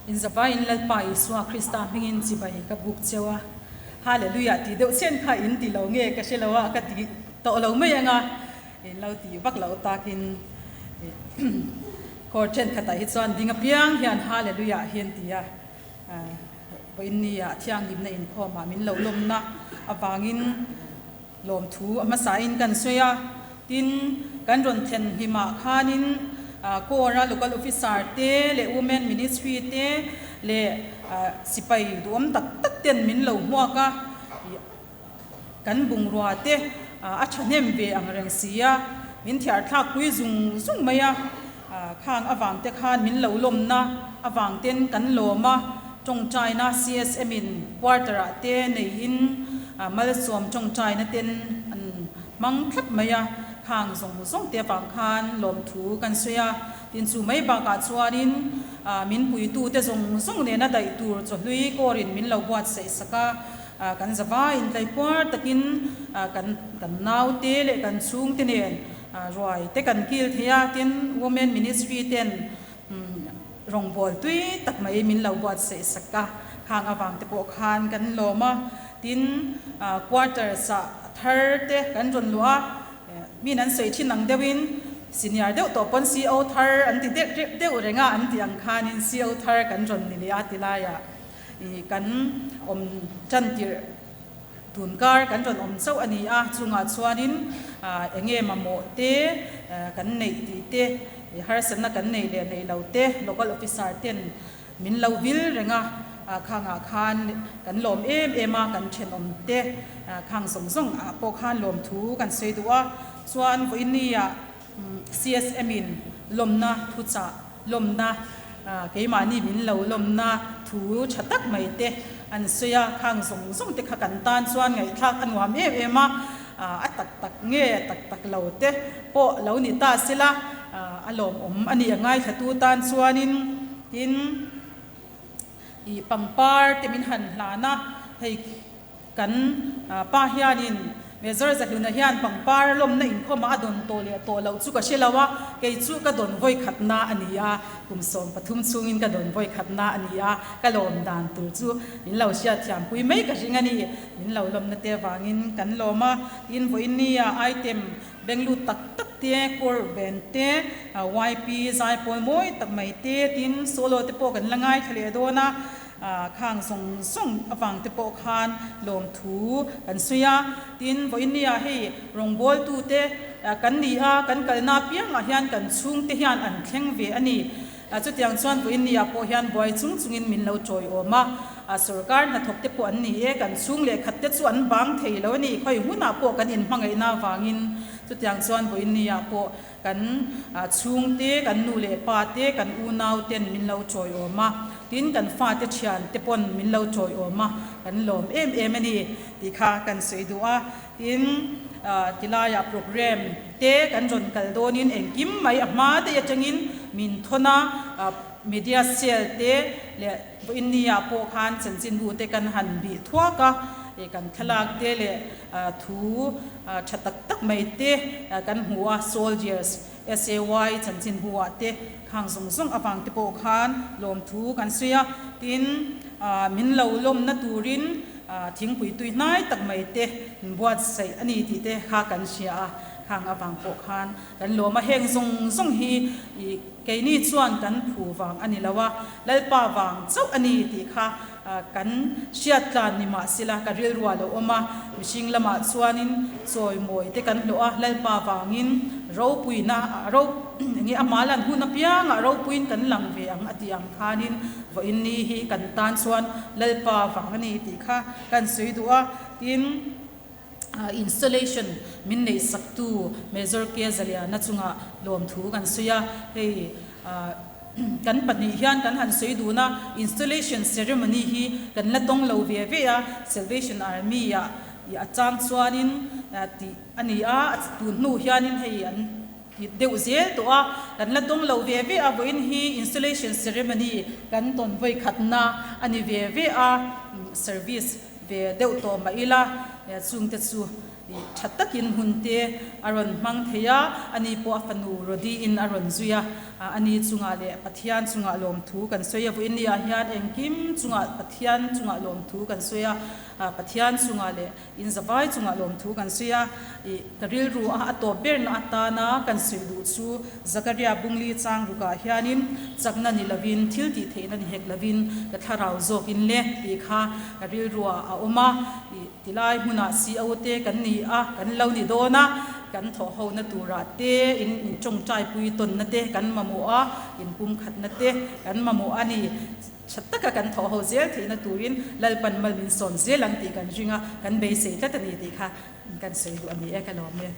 Inzavaiin Lalpa Isua Krista hmingin chibai ka buk cheu a, Hallelujah tih deuh chian kha in ti lo nge ka hre lo a, ka ti tawh lo mai ang a, in lo ti vak lo takin Court thenkhatah hi chuan ding apiang hian Hallelujah hi an ti a, Vawiinnia thianghlimna inkhawmah min lo lawmna avangin lawmthu a hmasain kan sawi a, tin kan rawn thlen hlimah khanin Corps-a Local Officer te leh Women Ministry te leh sipai duhawm tak tak ten min lo hmuak a, kan bungrua te a thahnem ve ang reng si a, min thiar thlak pui zung zung mai a, khang avang te khan min lo lawmna avang ten kan lawm a, tawngtaina CSM in quarter ah te neiin malsawm tawngtaina ten an hmang thlap mai a, khang zawng zawng te avang khan lawmthu kan sawi a, tin chu mai bakah chuanin min puitu te zawng zawng nena daih tur chawhlui kawrin min lo buatsaih sak a. Kan zavai intlaipuar takin kan kan naute leh kan chhungte nen ruai te kan kil thei a, tin Women Ministry ten rawngbâwl tui tak mai min lo buatsaih sak a, khang avang te pawh khan kan lawm a, tin quarters ah thar te kan rawn luah a, min an sawi thin ang deuhin senior deuh tawh pawn CO thar an ti deuh deuh reng a an tih ang khanin CO thar kan rawn ni leh a ti laiah. Ih kan awm tan tirh tun kar kan rawn awm chauh a ni a, chungah chuanin ah eng nge mamawh te kan neih tih te, harsatna kan neih leh neih lo te local officer ten min lo vil reng a, khangah khan kan lawm em em a, kan thenawm te khang zawng zawng ah pawh khan lawmthu kan sawi duh a, chuan vawiin ah CSM in lawmna thuchah lawmna keimahni min lo lawmna thu tha tak mai te an sawi a, khang zawng zawng te kha kan tan chuan ngaihthlak a nuam em em a, a tak tak nge tak tak lo te pawh lo ni ta sela a lawmawm a ni a ngaithlatu tan chuanin tin ih pangpar te min han hlan a, hei. Kan pa hianin Major Zahluna hian pangpar lawmna inkhawmah a dawn tawh leh tawh loh chu ka hre lo a, kei chu ka dawn vawi khatna a ni a, kum 13 chhungin ka dawn vawi khatna a ni a, ka lawm dan tur chu min lo hriatthiampui mai ka ring a ni. Min lo lawmna te avangin kan lawm a, tin vawiin nia item benglut tak tak te, kur ben te, YP zaipawl mawi tak mai te, tin solo te pawh kan la ngaithla leh dawn a. Khang zawng zawng avang te pawh khan lawmthu kan sawi a, tin vawinia hei rawngbawltute kan ni a, kan kalna apiangah hian kan chhungte hian an thleng ve a ni. Chutiang chuan vawinia pawh hian buai chung chungin min lo tawiawm a, sorkar hnathawk te pawh an ni e, kan chhung leh khat te chu an bang thei lo a ni, khawi hmunah pawh kan inhmangaihna avangin chutiang chuan vawinia pawh Kan chhungte, kan nu leh pa te, kan unau ten min lo tawiawm a, tin kan fate thian te pawn min lo tawiawm a, kan lawm em em a ni tih kha kan sawi duh a. Tin, tilaiah program te kan rawn kal dawnin engkim mai a hma daih atangin min thawn a, media cell te leh vawiinniah pawh khan chanchinbu te kan han bih thuak a, kan thlalak te leh Thu tha tak tak mai te kan hmu a, Soldiers, SAY chanchinbu ah te khang zawng zawng avang te pawh khan lawmthu kan sawi a, tin min lo lawmna turin thingpui tui hnai tak mai te buatsaih a ni tih te kha kan hria a, khang avang pawh khan kan lawm a, heng zawng zawng hi keini chuan kan phu vang a ni lo a, Lalpa vang chauh a ni tih kha Kan hriat tlan ni mah sila ka rilru a lo awm a, mihring lamah chuanin chawimawi te kan hlawh a, Lalpa vangin ropuina ro enge a hma lan hun apiangah ropuiin kan lang ve ang a tih ang khanin vawiin ni hi kan tan chuan Lalpa vang a ni tih kha kan sawi duh a, tin installation min neihsaktu Major K Zaliana chungah lawmthu kan sawi a, hei. Kan pahnih hian kan han sawi dun a, installation ceremony hi kan la tawng lo ve ve a, Salvation Army ah a chang chuanin tih a ni a, tun hnu hianin hei an ti deuh zel tawh a, kan la tawng lo ve ve a, vawiin hi installation ceremony kan tawn vawi khatna a ni ve ve a, service ve deuh tawh mah ila chungte chu Tha takin hun te a rawn hmang thei a, ani pawh a fanu Rodi-in a rawn zui a, ani chungah leh Pathian chungah lawmthu kan sawi a, vawiinniah hian engkim chungah Pathian chungah lawmthu kan sawi a, Pathian chungah leh inzavai chungah lawmthu kan sawi a, ih ka rilru a a tawp berna atana kan sawi duh chu Zakaria Bungli chang rukah hianin chakna ni lovin thil tih theihna ni hek lovin ka thlarau zawkin le tih kha ka rilruah a awm a, ih. Tilai hmunah CO te kan ni a, kan lo ni dawn a, kan thawhhona turah te in intawngtaipui tawnna te kan mamawh a, inpumkhatna te kan mamawh a ni. Tha taka kan thawhho zel theihna turin Lalpan mal min sawn zel ang tih kan ring a, kan beisei tlat a ni tih kha kan sawi duh a ni e, ka lawm e.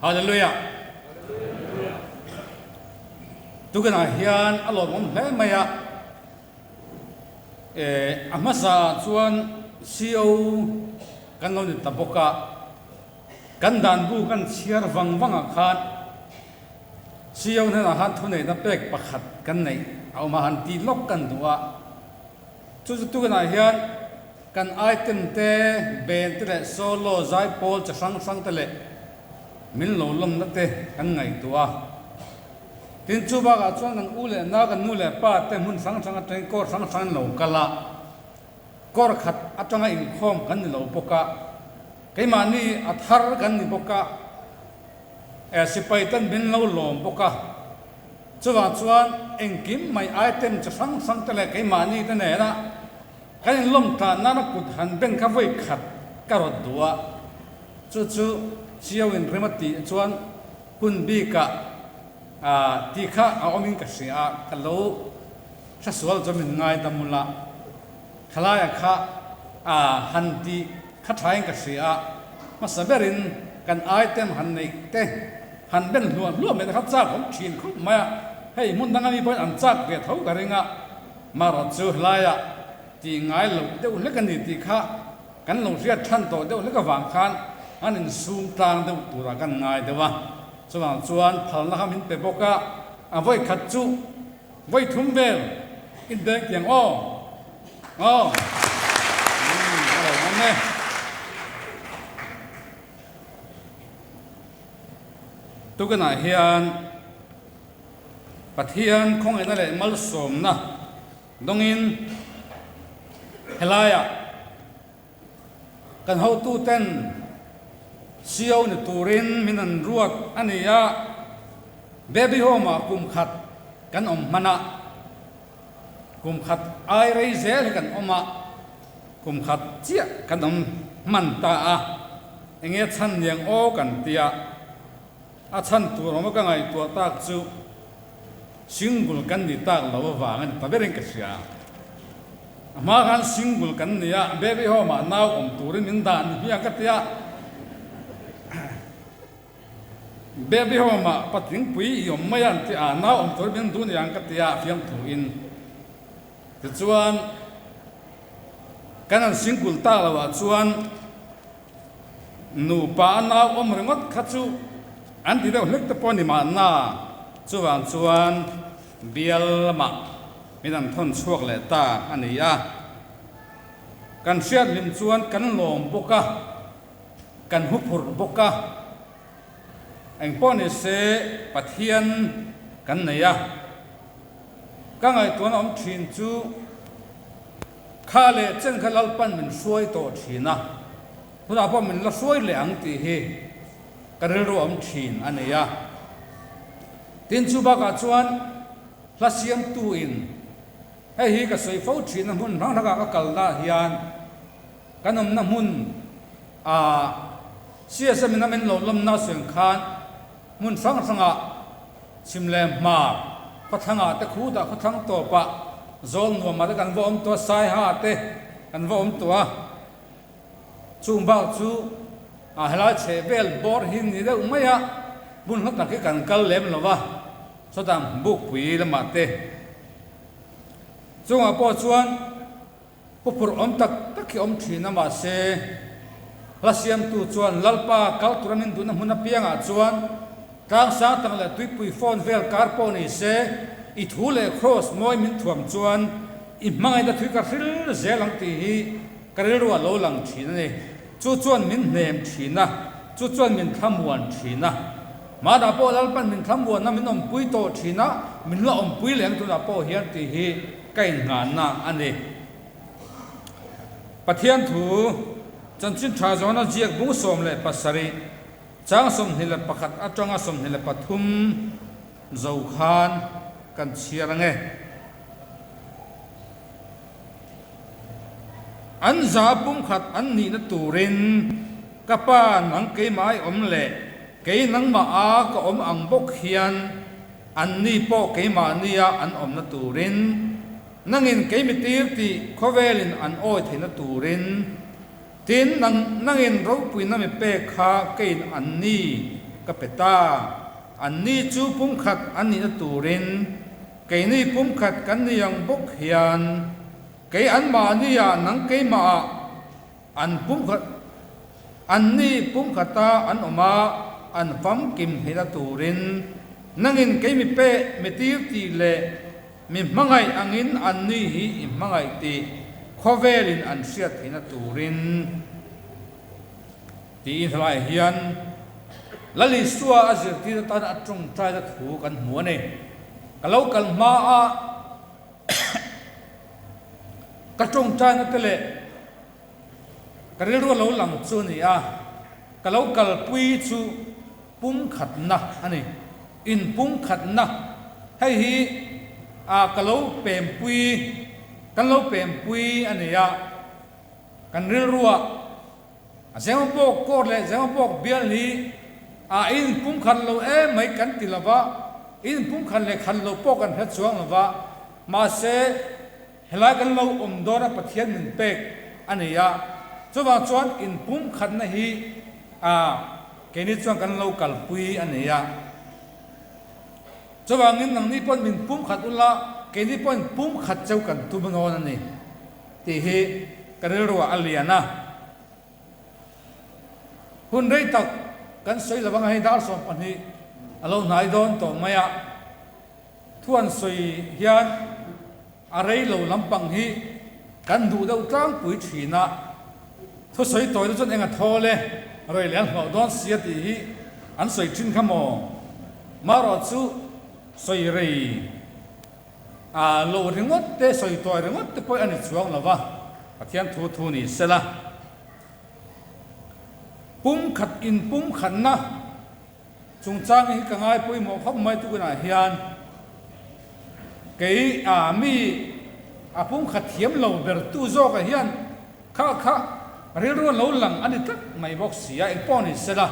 Hallelujah! Tukinah hian a lawmawm hle mai a, a hmasa chuan CO kan lo ni ta bawk a, kan dan bu kan chhiar vang vangah khan CO hnenah khan thuneihna pek pakhat kan neih a awm a, han tih lawk kan duh a. Chu chu tukinah hian kan item te, band te leh solo zaipawl chi hrang hrang te leh min lo lawmna te kan ngaihtuah a. Tin, chu bakah chuan kan u leh nau, kan nu leh pa te hmun hrang hrang atangin kawr hrang hrang an lo kal a. Kawr khat atanga inkhawm kan ni lo bawk a, keimahni a thar kan ni bawk a, sipai ten min lo lawm bawk a. Chuvang chuan engkim mai item chi hrang hrang te leh keimahni te nena kan inlawm tlan nana kut han beng kha vawi khat ka rawt duh a, chu chu Chiau in rem a tih chuan hun bikah tih kha a awmin ka hria a, ka lo hresual chu min ngaidam ula, thalaiah kha han tih kha thain ka hria a, hmasa berin kan item han neih te Han ben hluah hluah mai te kha chak awm thin khawp mai a, hei hmun danga mi pawhin an chak ve tho ka ring a, marawh chu helaiah tih ngai loh deuh hlek a ni tih kha kan lo hriat than tawh deuh hlek avang khan an insum tlang deuh turah kan ngai deuh a, chuvang chuan phalna kha min pe bawk a, a vawi khat chu vawi thum vel inbeng tiang aw aw ka lo ngam e. Tukinah hian Pathian khawngaihna leh malsawmna dawngin helaiah kan hotuten CO ni turin min an ruat a ni a, Baby Home-ah kum khat kan awm hman a, kum khat ai rei zel hi kan awm a, kum khat chiah kan awm hman ta a. Enge chhan niang aw kan tia a chhan tur awm a ka ngaihtuah tak chu single kan ni tak lo avang a ni ta berin ka hria. A hma khan single kan ni a, baby home ah nau awm turin min dah ni hmiang ka tia. Baby home ah patling pui i awm mai a an ti a, nau awm turin min duh niang ka tia fiamthu in. Tichuan kan han single tak lo ah chuan Nupa a nau awm ringawt kha chu an ti deuh hlek te pawh a ni mahna, chuvang chuan bial lamah min an thawn chhuak leh ta a ni a. Kan hriat hlim chuan kan lawm bawk a, kan huphurh bawk a, engpawh ni se Pathian kan nei a. Ka ngaihtuahna awm thin chu Kha leh chen kha Lalpan min hruai tawh thin a, tunah pawh min la hruai leh ang tih hi ka rilru awm thin a ni a. Tin, chu bakah chuan hla siamtuin hei hi ka sawi fo thin a, hmun hrang hrangah ka kalna hian kan awmna hmun ah CSM in a min lo lawmna suang khan hmun hrang hrangah Chhim leh hmar, khawthlangah te khutah khawthlang tawpah zawl nuamah te kan va awm tawh a, Saiha te kan va awm tawh a. Chung bak chu a helai chheh vel bawr hi ni deuh mai a, hmun hla tak hi kan kal lem lo va, sawtah Bukpui lamah te chungah pawh chuan Pu phurh awm tak tak hi awm thin a mahse hla siamtu chuan Lalpa kal tura min duhna hmun apiangah chuan tlang sang tak leh tuipui phone vel kar pawh ni se i thu leh kraws mawi min thuam chuan i hmangaihna thui ka hril zel ang tih hi ka rilru a lo lang thin a ni. Chu chuan min hnem thin a, chu chuan min thlamuan thin a. Mahna pawh Lalpan min thlamuanna min awmpui tawh thin a, min la awmpui leh ang tunah pawh hian tih hi ka innghahna a ni. Pathian thu chanchin tha zawna ziak bung 17, chang 21 atanga 23 zo khan kan chhiar ang e. An za pumkhat an nihna turin ka pa nang keimah i awm leh kei nangmah a ka awm ang bawk hian Anni pawh keimahnia an awmna turin, nangin keimi tir tih khawvelin an awi theihna turin, tin, nangin ropuina mi pek kha keiin anni ka pe ta. Anni chu pumkhat an nihna turin keini pumkhat kan ni ang bawk hian kei anmahniah nang keimahah an pumkhat anni pumkhata an awm a, an famkim theihna turin nangin kei mi pe mi tir tih leh mi hmangaih angin anni hi i hmangaih tih khawvelin an hriat theihna turin Tiin helaiah hian Lal Isua a zirtir atan a tawngtaina thu kan hmu a ni. Ka lo kal hma a ka tawngtaina te leh ka rilru a lo lang chu a ni a, ka lo kalpui chu pumkhatna a ni, inpumkhatna. Hei hi a ka lo pempui, kan lo pempui a ni a, kan rilruah A Zemabawk court leh Zemabawk bial hi a inpumkhat lo em mai kan ti lova, inpumkhat leh khat lo pawh kan hre chuang lova, mahse helai kan lo awm dawn a Pathian min pek a ni a, chuvang chuan inpumkhatna hi a keini chuan kan lo kalpui a ni a. Chuvangin nangni pawhin min pumkhat ula, keini pawhin pumkhat cheu kan tum nawn a ni. Tih hi ka rilruah a lian a. Hun rei tak kan sawi lo anga hei dar 12 a lo hnai dawn tawh mai a. Thu an sawi hian a rei lo lampang hi kan duh deuh tlangpui thin a. Thu sawi tawi te chuan eng a thawl e, rei leh a hlawh dawn sia tih hi an sawi thin kha maw? Marawh chu sawi rei. A lo ringawt te, sawi tawi ringawt te pawh a ni chuang lo va, Pathian thu thu ni sela. Pumkhat in pumkhatna chungchang hi ka ngai pawimawh khawp mai tukinah hian kei a mi a pumkhat thiam lo ber tu zawkah hian kha kha rilru a lo lang a ni tlat mai bawk si a, engpawh ni sela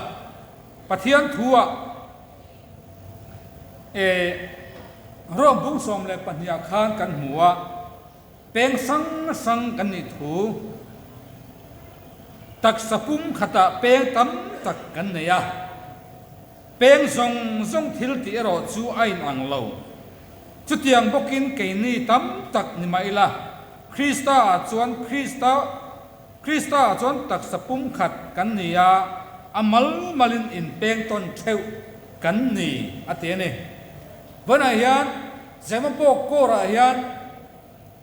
Pathian thu ah E, Rom bung 12 ah khan kan hmu a, peng hrang hrang kan nih thu, taksa pum khatah peng tam tak kan nei a, peng zawng zawng thil tih erawh chu a inang lo. Chutiang bawkin keini tam tak ni mah ila, Krista ah chuan Krista Krista ah chuan taksa pum khat kan ni a, a mal malin inpeng tawn theuh kan ni a ti a ni. Vawiinah hian Zemabawk Corps-ah hian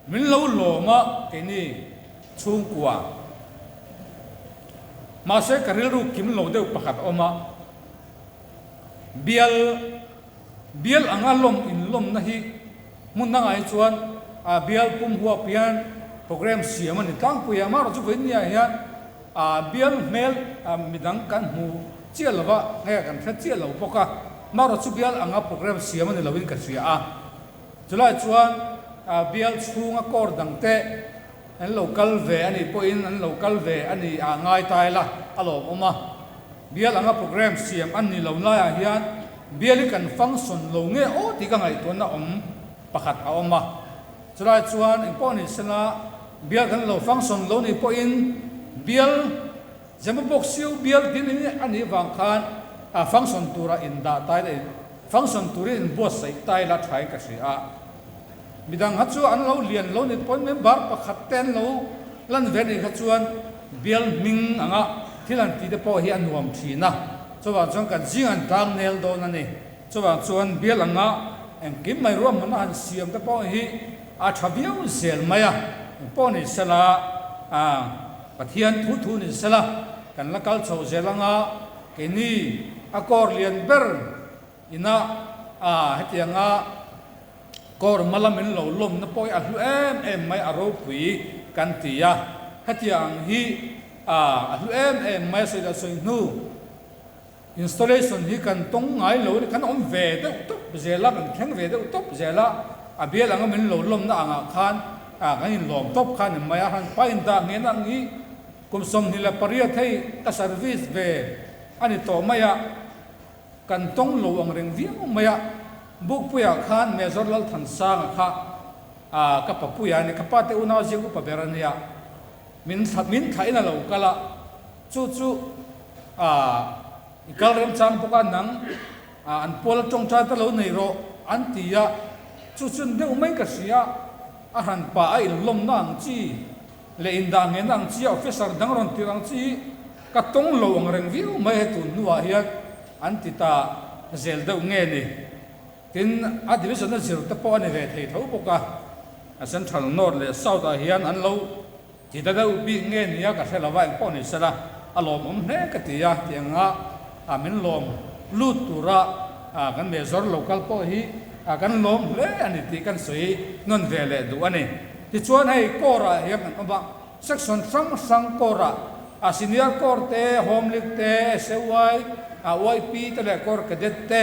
min lo lawm a keini chhungkua. Mahse ka rilru kim lo deuh pakhat a awm a, bial bial anga lawm inlawmna hi Hmun dangah hi chuan a bial pum huap hian program siam a ni tlangpui a, amaherawhchu vawinia hian a bial hmel midang kan hmu chiah lo va, nge kan hre chiah lo bawk a, amaherawhchu bial anga program siam a ni loin ka hria a, chulai chuan a bial chhunga court dang te an lo kal ve a nih pawhin an lo kal ve a ni a ngai ta ila a lawmawm a, bial anga program siam a ni lo laiah hian Bial hi kan function lo nge aw tih ka ngaihtuahna awm pakhat a awm a. Chulai chuan engpawh ni sela bial kan lo function lo nih pawhin bial Zemabawk siu bial din in a nih vang khan a function tura indah tai la function turin inbuatsaih tai la thain ka hria a. Midang kha chu an lo lian lo nih pawhin member pakhat te an lo lan ve nih kha chuan bial hming anga thil an tih te pawh hi a nuam thin a. Chuvang chuan kan zing an tlang nel dawn a ni. Chuvang chuan bial anga engkim mai ruahmanna han siam te pawh hi a tha viau zel mai a. Engpawh ni sela, Pathian thu thu ni sela kan la kal chho zel anga keini a kawr lian ber ina hetianga kawr hma lamin lo lawmna pawh hi a hlu em em mai a ropui kan ti a. Hetiang hi A, a hlu em em mai a sawi lah sawi hnu. Installation hi kan tawng ngai lo a ni, kan awm ve deuh tawp zel a, kan thleng ve deuh tawp zel a, a bial anga min lo lawmna angah khan a kan inlawm tawp kha a ni mai a, han pa indah ngen ang hi kum 28 hei ka service ve a ni tawh mai a, kan tawng lo ang reng viau mai a, Bukpuiah khan Major Lalthansanga kha a ka papuia a ni, ka pa te unau ziak upa ber a nia. Min thla min thlahin a lo kal a, chu chu aah I kal remchang bawk a, nang an pual tawngtai ta lo nei rawh an ti a, chu chun deuh mai ka hria, a hran pah a inlawmna ang chi leh indah ngena ang chi a officer dang rawn tir ang chi ka tawng lo ang reng viau mai he tun hnuah hian an ti ta zel deuh nge ni. Tin, a division a zir te pawh a ni ve thei tho bawk a, a central north leh south ah hian an lo Ti ta deuh bik nge nia ka hre lo a, engpawh ni sela a lawmawm hle ka ti a, ti anga min lawm lut tura kan Major local pawh hi kan lawm hle a ni tih kan sawi nawn ve leh duh a ni. Tichuan hei Corps ah hian kan awm a, section hrang hrang Corps ah Senior Corps te, Home League te, SAY, YP te leh Corps Cadet te,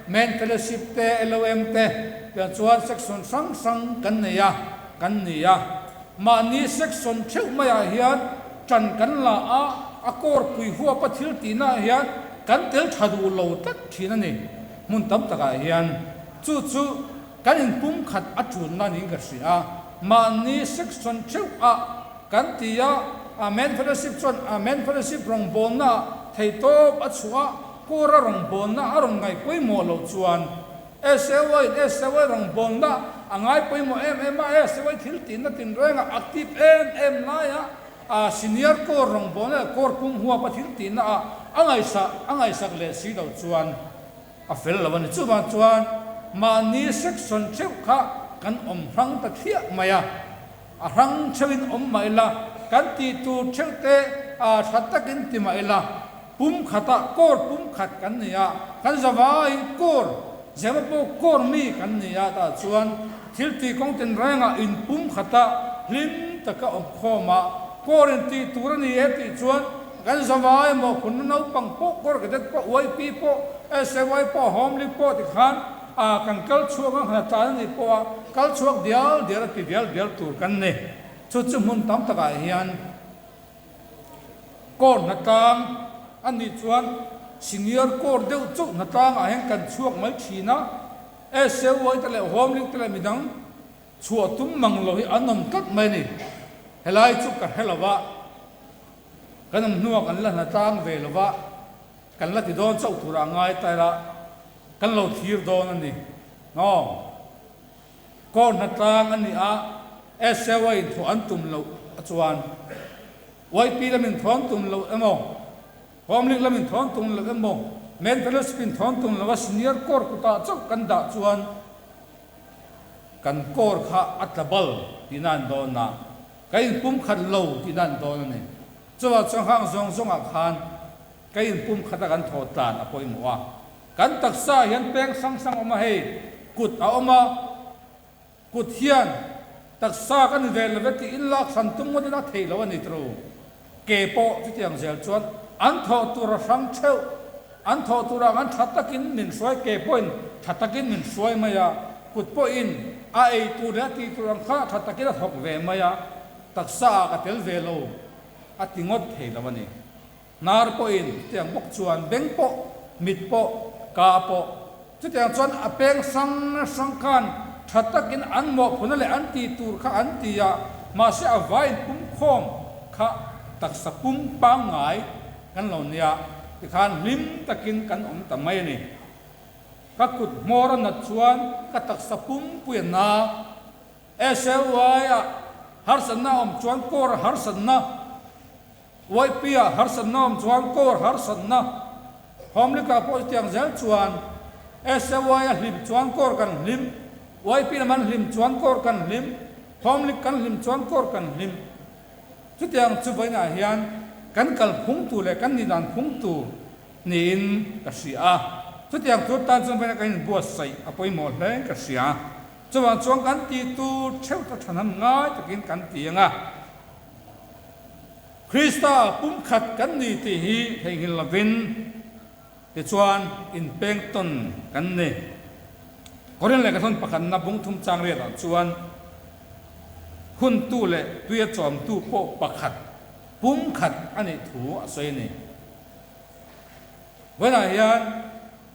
Men Fellowship te, LOM te tiang chuan section hrang hrang kan nei a, kan ni a. Mahni section theuh maiah hian tan kan la a, a kawr pui huapa thil tihnaah hian kan tel tha duh lo tlat thin a ni. Hmun tam takah hian chu chu kan inpum khat a tulna niin ka hria a. Mahni section theuh ah kan ti a, Amen Fellowship chuan Amen Fellowship rawngbawlnaah theihtawp a chhuah a, kawra rawngbawlna a rawn ngaih pawimawh loh chuan SAY in SAY rawngbawlna a ngai pawimawh em em a, SAY thil tihna tinrengah active em em laia a senior corps rawngbawlna leh corps pum huapa thil tihna ah a ngaihsak a ngaihsak leh si lo chuan a fel lo a ni. Chuvang chuan mahni section theuh kha kan awm hrang ta thliah mai a, a hrang theuhin awm mah ila kan tih tur theuh te a tha takin ti mah ila Pum khatah kawr pum khat kan ni a, kan zavaiin kawr zema pawh kawr mi kan ni a tah chuan thil tih kawng tinrengah in pum khata hlim taka awm khawm a, kawr in tih tur a ni e tih chuan kan zavai emaw phunna naupang pawh kawr cadet pawh YP pawh SAY pawh Home League pawh tikhan a kan kal chhuak ang hna tlan a nih pawh a kal chhuak dial dial a ti dial dial tur kan ni. Chu chu hmun tam takah hian. Corps hnatlang a nih chuan Senior Corps deuh chauh hnatlangah hian kan chhuak mai thin a, SAY te leh Home League te leh midang chhuah tum mang lo hi an awm tlat mai a ni. Helai chu ka hre lo va, kan awm hnuah kan la hnatlang ve lo va, kan la ti dawn chauh turah ngai ta ila kan lo thlir dawn a ni. Aw. Corps hnatlang a ni a, SAY in thawh an tum loh chuan YP lamin thawh an tum loh emaw, Home League lamin thawh an tum loh emaw, Men Fellowship in thawh an tum loh a Senior Corps kutah chauh kan dah chuan kan Corps kha a tla bal tihna an dawn a, kan inpumkhat lo tihna an dawn a ni. Chuvang chuan khang zawng zawngah khan kan inpumkhat a kan thawh tlan a pawimawh a. Kan taksa hian peng hrang hrang awm a hei, kut a awm a, kut hian taksa kan ni ve lo ve tih in lak hran tum ngawt in a theih lo a ni tru. Ke pawh chutiang zel chuan an thawh tur a hrang theuh, an thawh tur ang an tha takin min hruai, ke pawhin tha takin min hruai mai a, kut pawhin a ei tur leh a tih tur ang kha tha takin a thawk ve mai a, taksa ah ka tel ve lo a ti ngawt thei lo a ni. Hnar pawhin chutiang bawk chuan beng pawh, mit pawh, ka pawh. Chutiang chuan a peng hrang hrang khan tha takin an mawhphuna leh an tih tur kha an ti a, mahse a vain pum khawm kha taksa pum pangngai kan lo nia, tikhan hlim takin kan awm ta mai a ni. Ka kut hmawr a nat chuan ka taksa pumpui a na. SLY ah harsatna a awm chuan kawr harsatna. YP-ah harsatna awm chuan Corps harsatna, Home-League-ah pawh chutiang zel chuan SAY-a hlim chuan Corps kan hlim, YP lam an hlim chuan Corps kan hlim, Home League kan hlim chuan Corps kan hlim. Chutiang chu vawiinah hian kan kal phung tur leh kan nihdan phung tur niin ka hria a. Chutiang tur tan chuan vawiinah kan inbuatsaih a pawimawh hle ka hria. Chuvang chuan kan tih tur theuh ta thanham ngai takin kan ti ang a. Krista pumkhat kan ni tih hi theihnghilh lovin tichuan inpeng tawn kan ni. Korin lehkhathawn pakhatna bungthum chang riatah chuan huntu leh tuia chawmtu pawh pakhat pumkhat a nih thu a sawi a ni. Vawiinah hian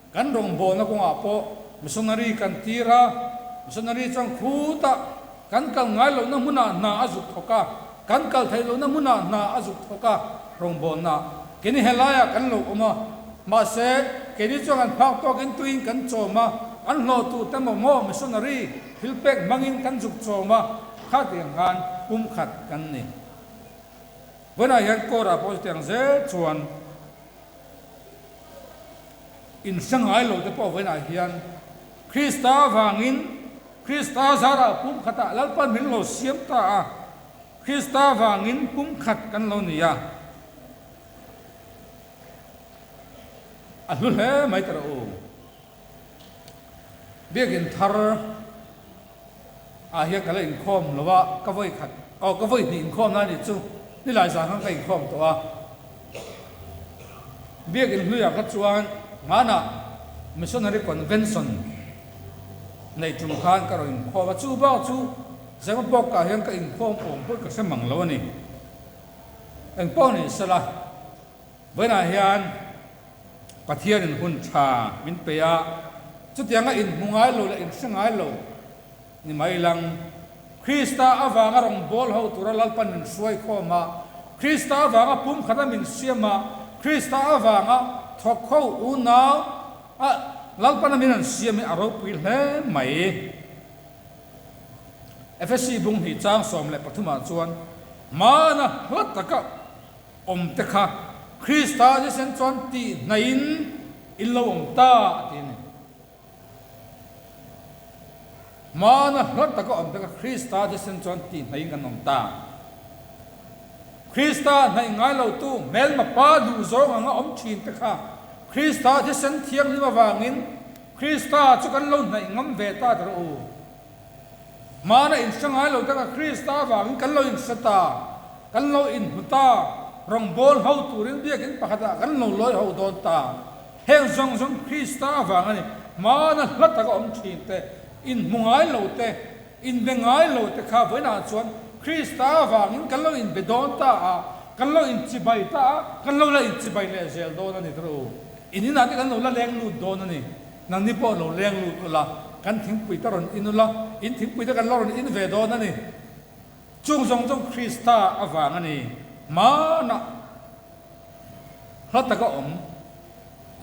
kan rawngbawlna kawngah pawh missionary kan tir a, missionary chuan khutah kan kal ngai lohna hmunah hna a zuk thawk a, kan kal theih lohna hmunah hna a zuk thawk a rawngbawlna. Keini helaiah kan lo awm a. Mahse, keini chuan kan phak tawkin tuiin kan chawm a, an hlawhtu te maw maw missionary thil pek hmangin kan zuk chawm a, khatiang khan pumkhat kan ni. Vawiinah hian Kawrah pawh chutiang zel chuan in hre ngai lo te pawh vawiinah hian Krista avangin Krista zarah pumkhatah Lalpan min lo siam ta a, Krista vangin pumkhat kan lo ni a. A hlu hle mai ta rawh u. Biakin thar ah hian ka la inkhawm lo a, ka vawi khat, aw ka vawi hnih inkhawm na anih chu, nilai zan khan ka inkhawm tawh a. Biakin hluiah kha chuan hmanah Missionary Convention neih tum khan ka rawn inkhawm a, chu bak chu Zemabawkah hian ka inkhawm awm pawh ka hre mang lo a ni. Engpawh ni sela, vawiinah hian Pathianin hun tha min pe a, chutianga inhmu ngai lo leh inhre ngai lo ni mai lang. Krista avanga rawngbâwl ho tura Lalpan min hruai khawm a, Krista avanga pumkhata min siam a, Krista avanga thawk ho unau a Lalpana min an siam hi a ropui hle mai. Efesi bung hnih chang 13 ah chuan hmana hla taka awm te kha Krista thisen chuan tih hnaihin in lo awm ta a ti a ni. Hmana hla taka awm te kha Krista thisen chuan tih hnaihin kan awm ta. Krista hnaih ngai lotu hmelma pa duhzawng anga awm thin te kha Krista thisen thianghlim avangin Krista chu kan lo hnaih ngam ve ta rawh u. Hmana inhre ngai lo taka Krista avangin kan lo inhre ta, kan lo inhmu ta, rawngbâwl ho turin biakin pakhatah kan lo lawi ho dawn ta. Heng zawng zawng Krista avang a ni. Hmana hla taka awm thin te, inhmu ngai lo te, inbe ngai lo te kha vawiinah chuan Krista avangin kan lo inbe dawn ta a, kan lo inchibai ta a, kan lo la inchibai leh zel dawn a ni rawh u. In inah te kan lo la leng lut dawn a ni. Nangni pawh lo leng lut ula, kan thingpui te rawn in ula, in thingpui te kan la rawn in ve dawn a ni. Chung zawng zawng Krista avang a ni. Hmanah hla taka awm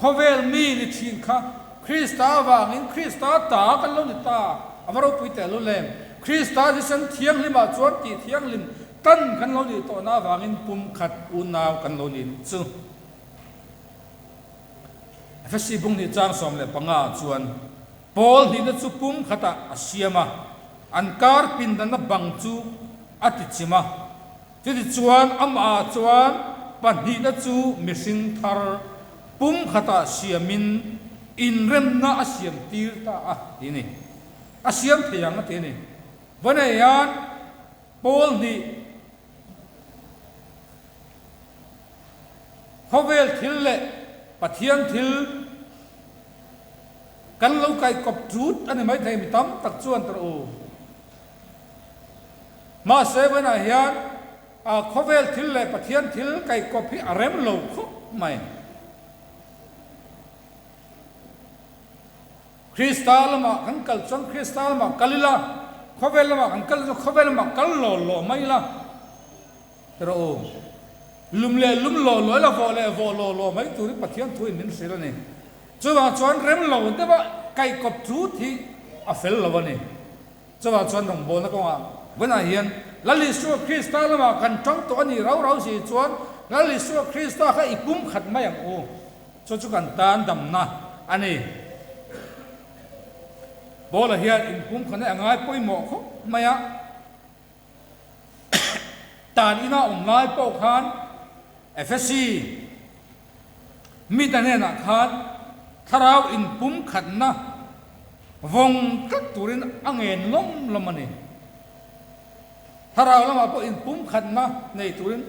khawvel mi ni thin kha Krista avangin Krista ta kan lo ni ta. A va ropui teh lu lem. Krista thisen thianghlimah chuan tih thianghlim tan kan lo nih tawhna avangin pumkhat unau kan lo ni chu. Efesi bung hnih chang 15 ah chuan Paul hnihna chu pum khatah a siam a, an kar pindanna bang chu a ti chim a. Chutichuan amah chuan pahnihna chu mihring thar pum khatah siamin inremna a siam tir ta a ti a ni. A siam thei ang a ti a ni. Vawnei hian Paul hnih Khawvel thil leh Pathian thil kan lo kaikawp ṭut a ni maithei mi tam tak chuan tar u. Mahse vawiinah hian khawvel thil leh Pathian thil kaikawp hi a rem lo khawp mai. Krista lamah kan kal chuan Krista lamah kal ila, khawvel lamah kan kal chuan khawvel lamah kal law law mai ila. Rawh u. Lum leh lum law law ila, vawh leh vawh law law mai turin Pathian thuin min hrilh a ni. Chuvang chuan rem lo deuha kaihkawp tut hi a fel lo a ni. Chuvang chuan rawngbawlna kawngah vawiinah hian Lal Isua Krista lamah kan tang tawh a nih rau rau si chuan Lal Isua Krista kha i pum khat mai ang u. Chu chu kan tan damna a ni. Paula hian inpumkhatna a ngai pawimawh khawp mai a. Tan ina awm lai pawh khan Efesi mite hnenah khan thlarau inpumkhatna vawng tlat turin a ngen lawm lawm a ni. Thlarau lamah pawh inpumkhatna nei turin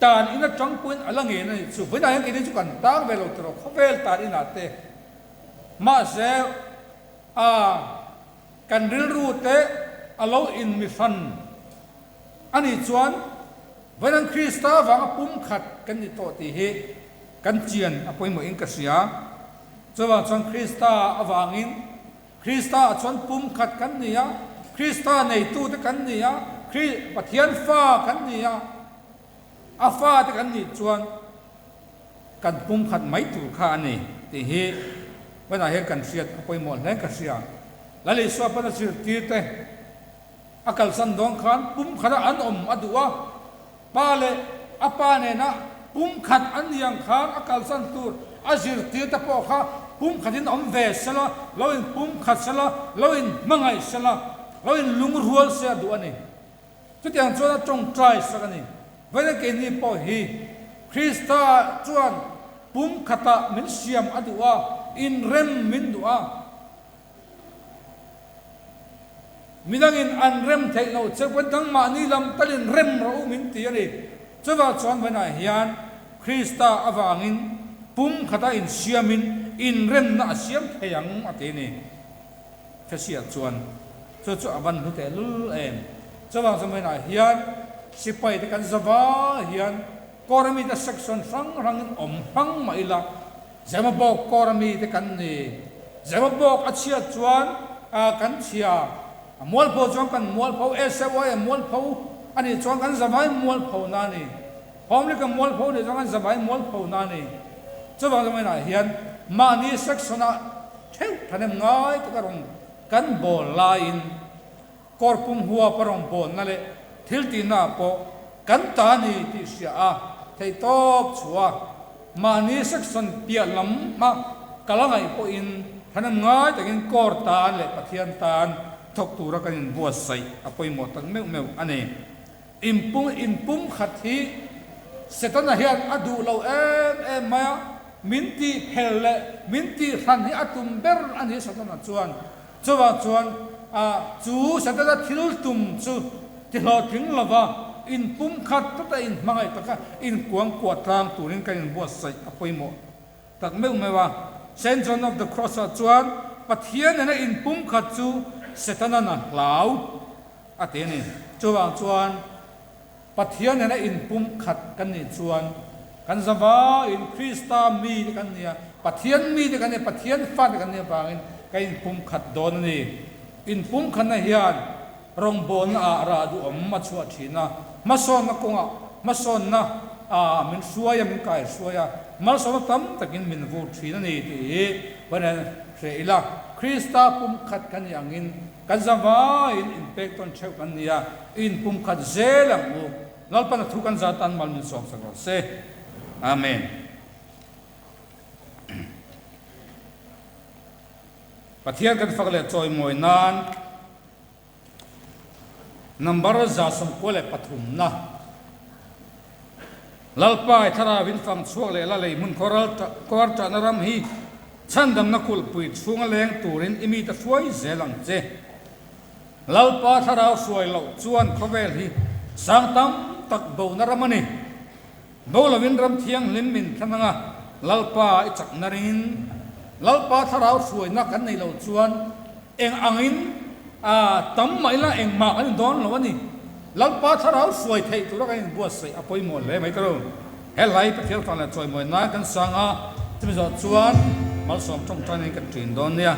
tan in atang pawhin a la ngen a ni. Chu vawiinah hian keini chu kan tang ve lo tiraw khawvel tan inah te mahse a Kan rilru te a lo inmihran a nih chuan Vawiin Krista vanga pumkhat kan ni tawh tih hi kan chian a pawimawhin ka hria. Chuvang chuan Krista avangin Krista ah chuan pumkhat kan ni a, Krista neitute kan ni a, Pathian fa kan ni a, a fate kan nih chuan. kan pumkhat mai tur kha a ni tih hi vawiinah hian kan hriat a pawimawh hle ka hria. Lal Isua pawn a zirtir te a kalsan dawn khan pumkhata an awm a duh a, Pa leh a Pa nena pumkhat an ni ang khan a kalsan tur a zirtir te pawh kha pumkhatin awm ve sela, lo in pumkhat sela, lo in hmangaih sela, lo in lungrual se a duh a ni. Chutiang chuan a tawngtai sak a ni. Vawiin keini pawh hi Krista chuan pumkhatah min siam a duh a, inrem min duh a. Midangin an rem theih loh che pawn nangmahni lam talin rem rawh u min ti a ni. Chuvang chuan vawiinah hian Krista avangin pumkhata insiamin inremna a siam thei ang a ti a ni. Fesiah chuan chu chu a van hlu teh lul em. Chuvang chuan vawiinah hian sipai te kan zava hian Kawrami te section hrang hrangin awm hmang mah ila, Zemabawk kawr ami te kan ni. Zemabawk a chhiat chuan kan chhia, a mualpho chuan kan mualpho, SAY a mualpho a nih chuan kan zavai mualpho na a ni. Home League a mualpho a nih chuan kan zavai mualpho na a ni. Chuvang chuan inah hian mahni section ah theuh thahnem ngai taka rawn kan bawl laiin Kawr pum huap a rawn bawnna leh thil tihna ah pawh kan ta ni tih hria a theih tawp chhuah a, mahni section piah lam a kal a ngaih pawhin thanem ngai takin kawr tan leh Pathian tan thawk tura kan inbuatsaih a pawimawh tak meuh meuh a ni. Inpum inpumkhat hi Setana hian a duh lo em em mai a, min tih phel leh min tih hran hi a tum ber a ni Setana chuan. Chuvang chuan a chu Setana thil tum chu ti hlawhtling lova inpumkhat tata inhmangaih taka inkuangkuah tlang turin kan inbuatsaih a pawimawh tak meuh meuh a. Saint John of the Cross ah chuan Pathian nena inpumkhat chu Setana'n a hlau a ti a ni. Chuvang chuan Pathian nena inpumkhat kan nih chuan kan zavaiin Krista mite kan ni a, Pathian mite kan ni a, Pathian fate kan nih avangin kan inpumkhat dawn a ni. Inpumkhatna hian rawngbawlna ah rah duhawm a chhuah thin a, hmasawnna kawngah hmasawnna ah min hruai a, min kaihruai a, malsawmna tam takin min vur thin a ni tih hi Pathian hreh ila, Krista pumkhat kan nih angin Kan zavaiin inpek tawn theuh kan ni a, i inpumkhat zel ang u. Lalpan a thu kan za tan mal min sawm sak rawh se. Amen. Pathian kan fak leh chawimawi nan number 93 na Lalpa i thlarau in fang chhuak leh la lei hmun khawral kawr ṭahna ram hi Chhandamna kulhpui chhunga leng turin i mite hruai zel ang che. Lalpa thlarau hruai loh chuan khawvel hi sang tam tak bona ram a ni. Bo lovin ram thianghlim min thlan anga Lalpa i chakna ringin Lalpa thlarau hruaina kan nei lo chuan eng angin tam mah ila engmah kan indawn lo a ni. Lalpa thlarau hruai theih tura kan inbuatsaih a pawimawh hle mai tawh. He hlai Pathian fang leh chawimawi nan kan sang a, chumi zawh chuan malsawm tawngtainin kan ṭin dawn nia.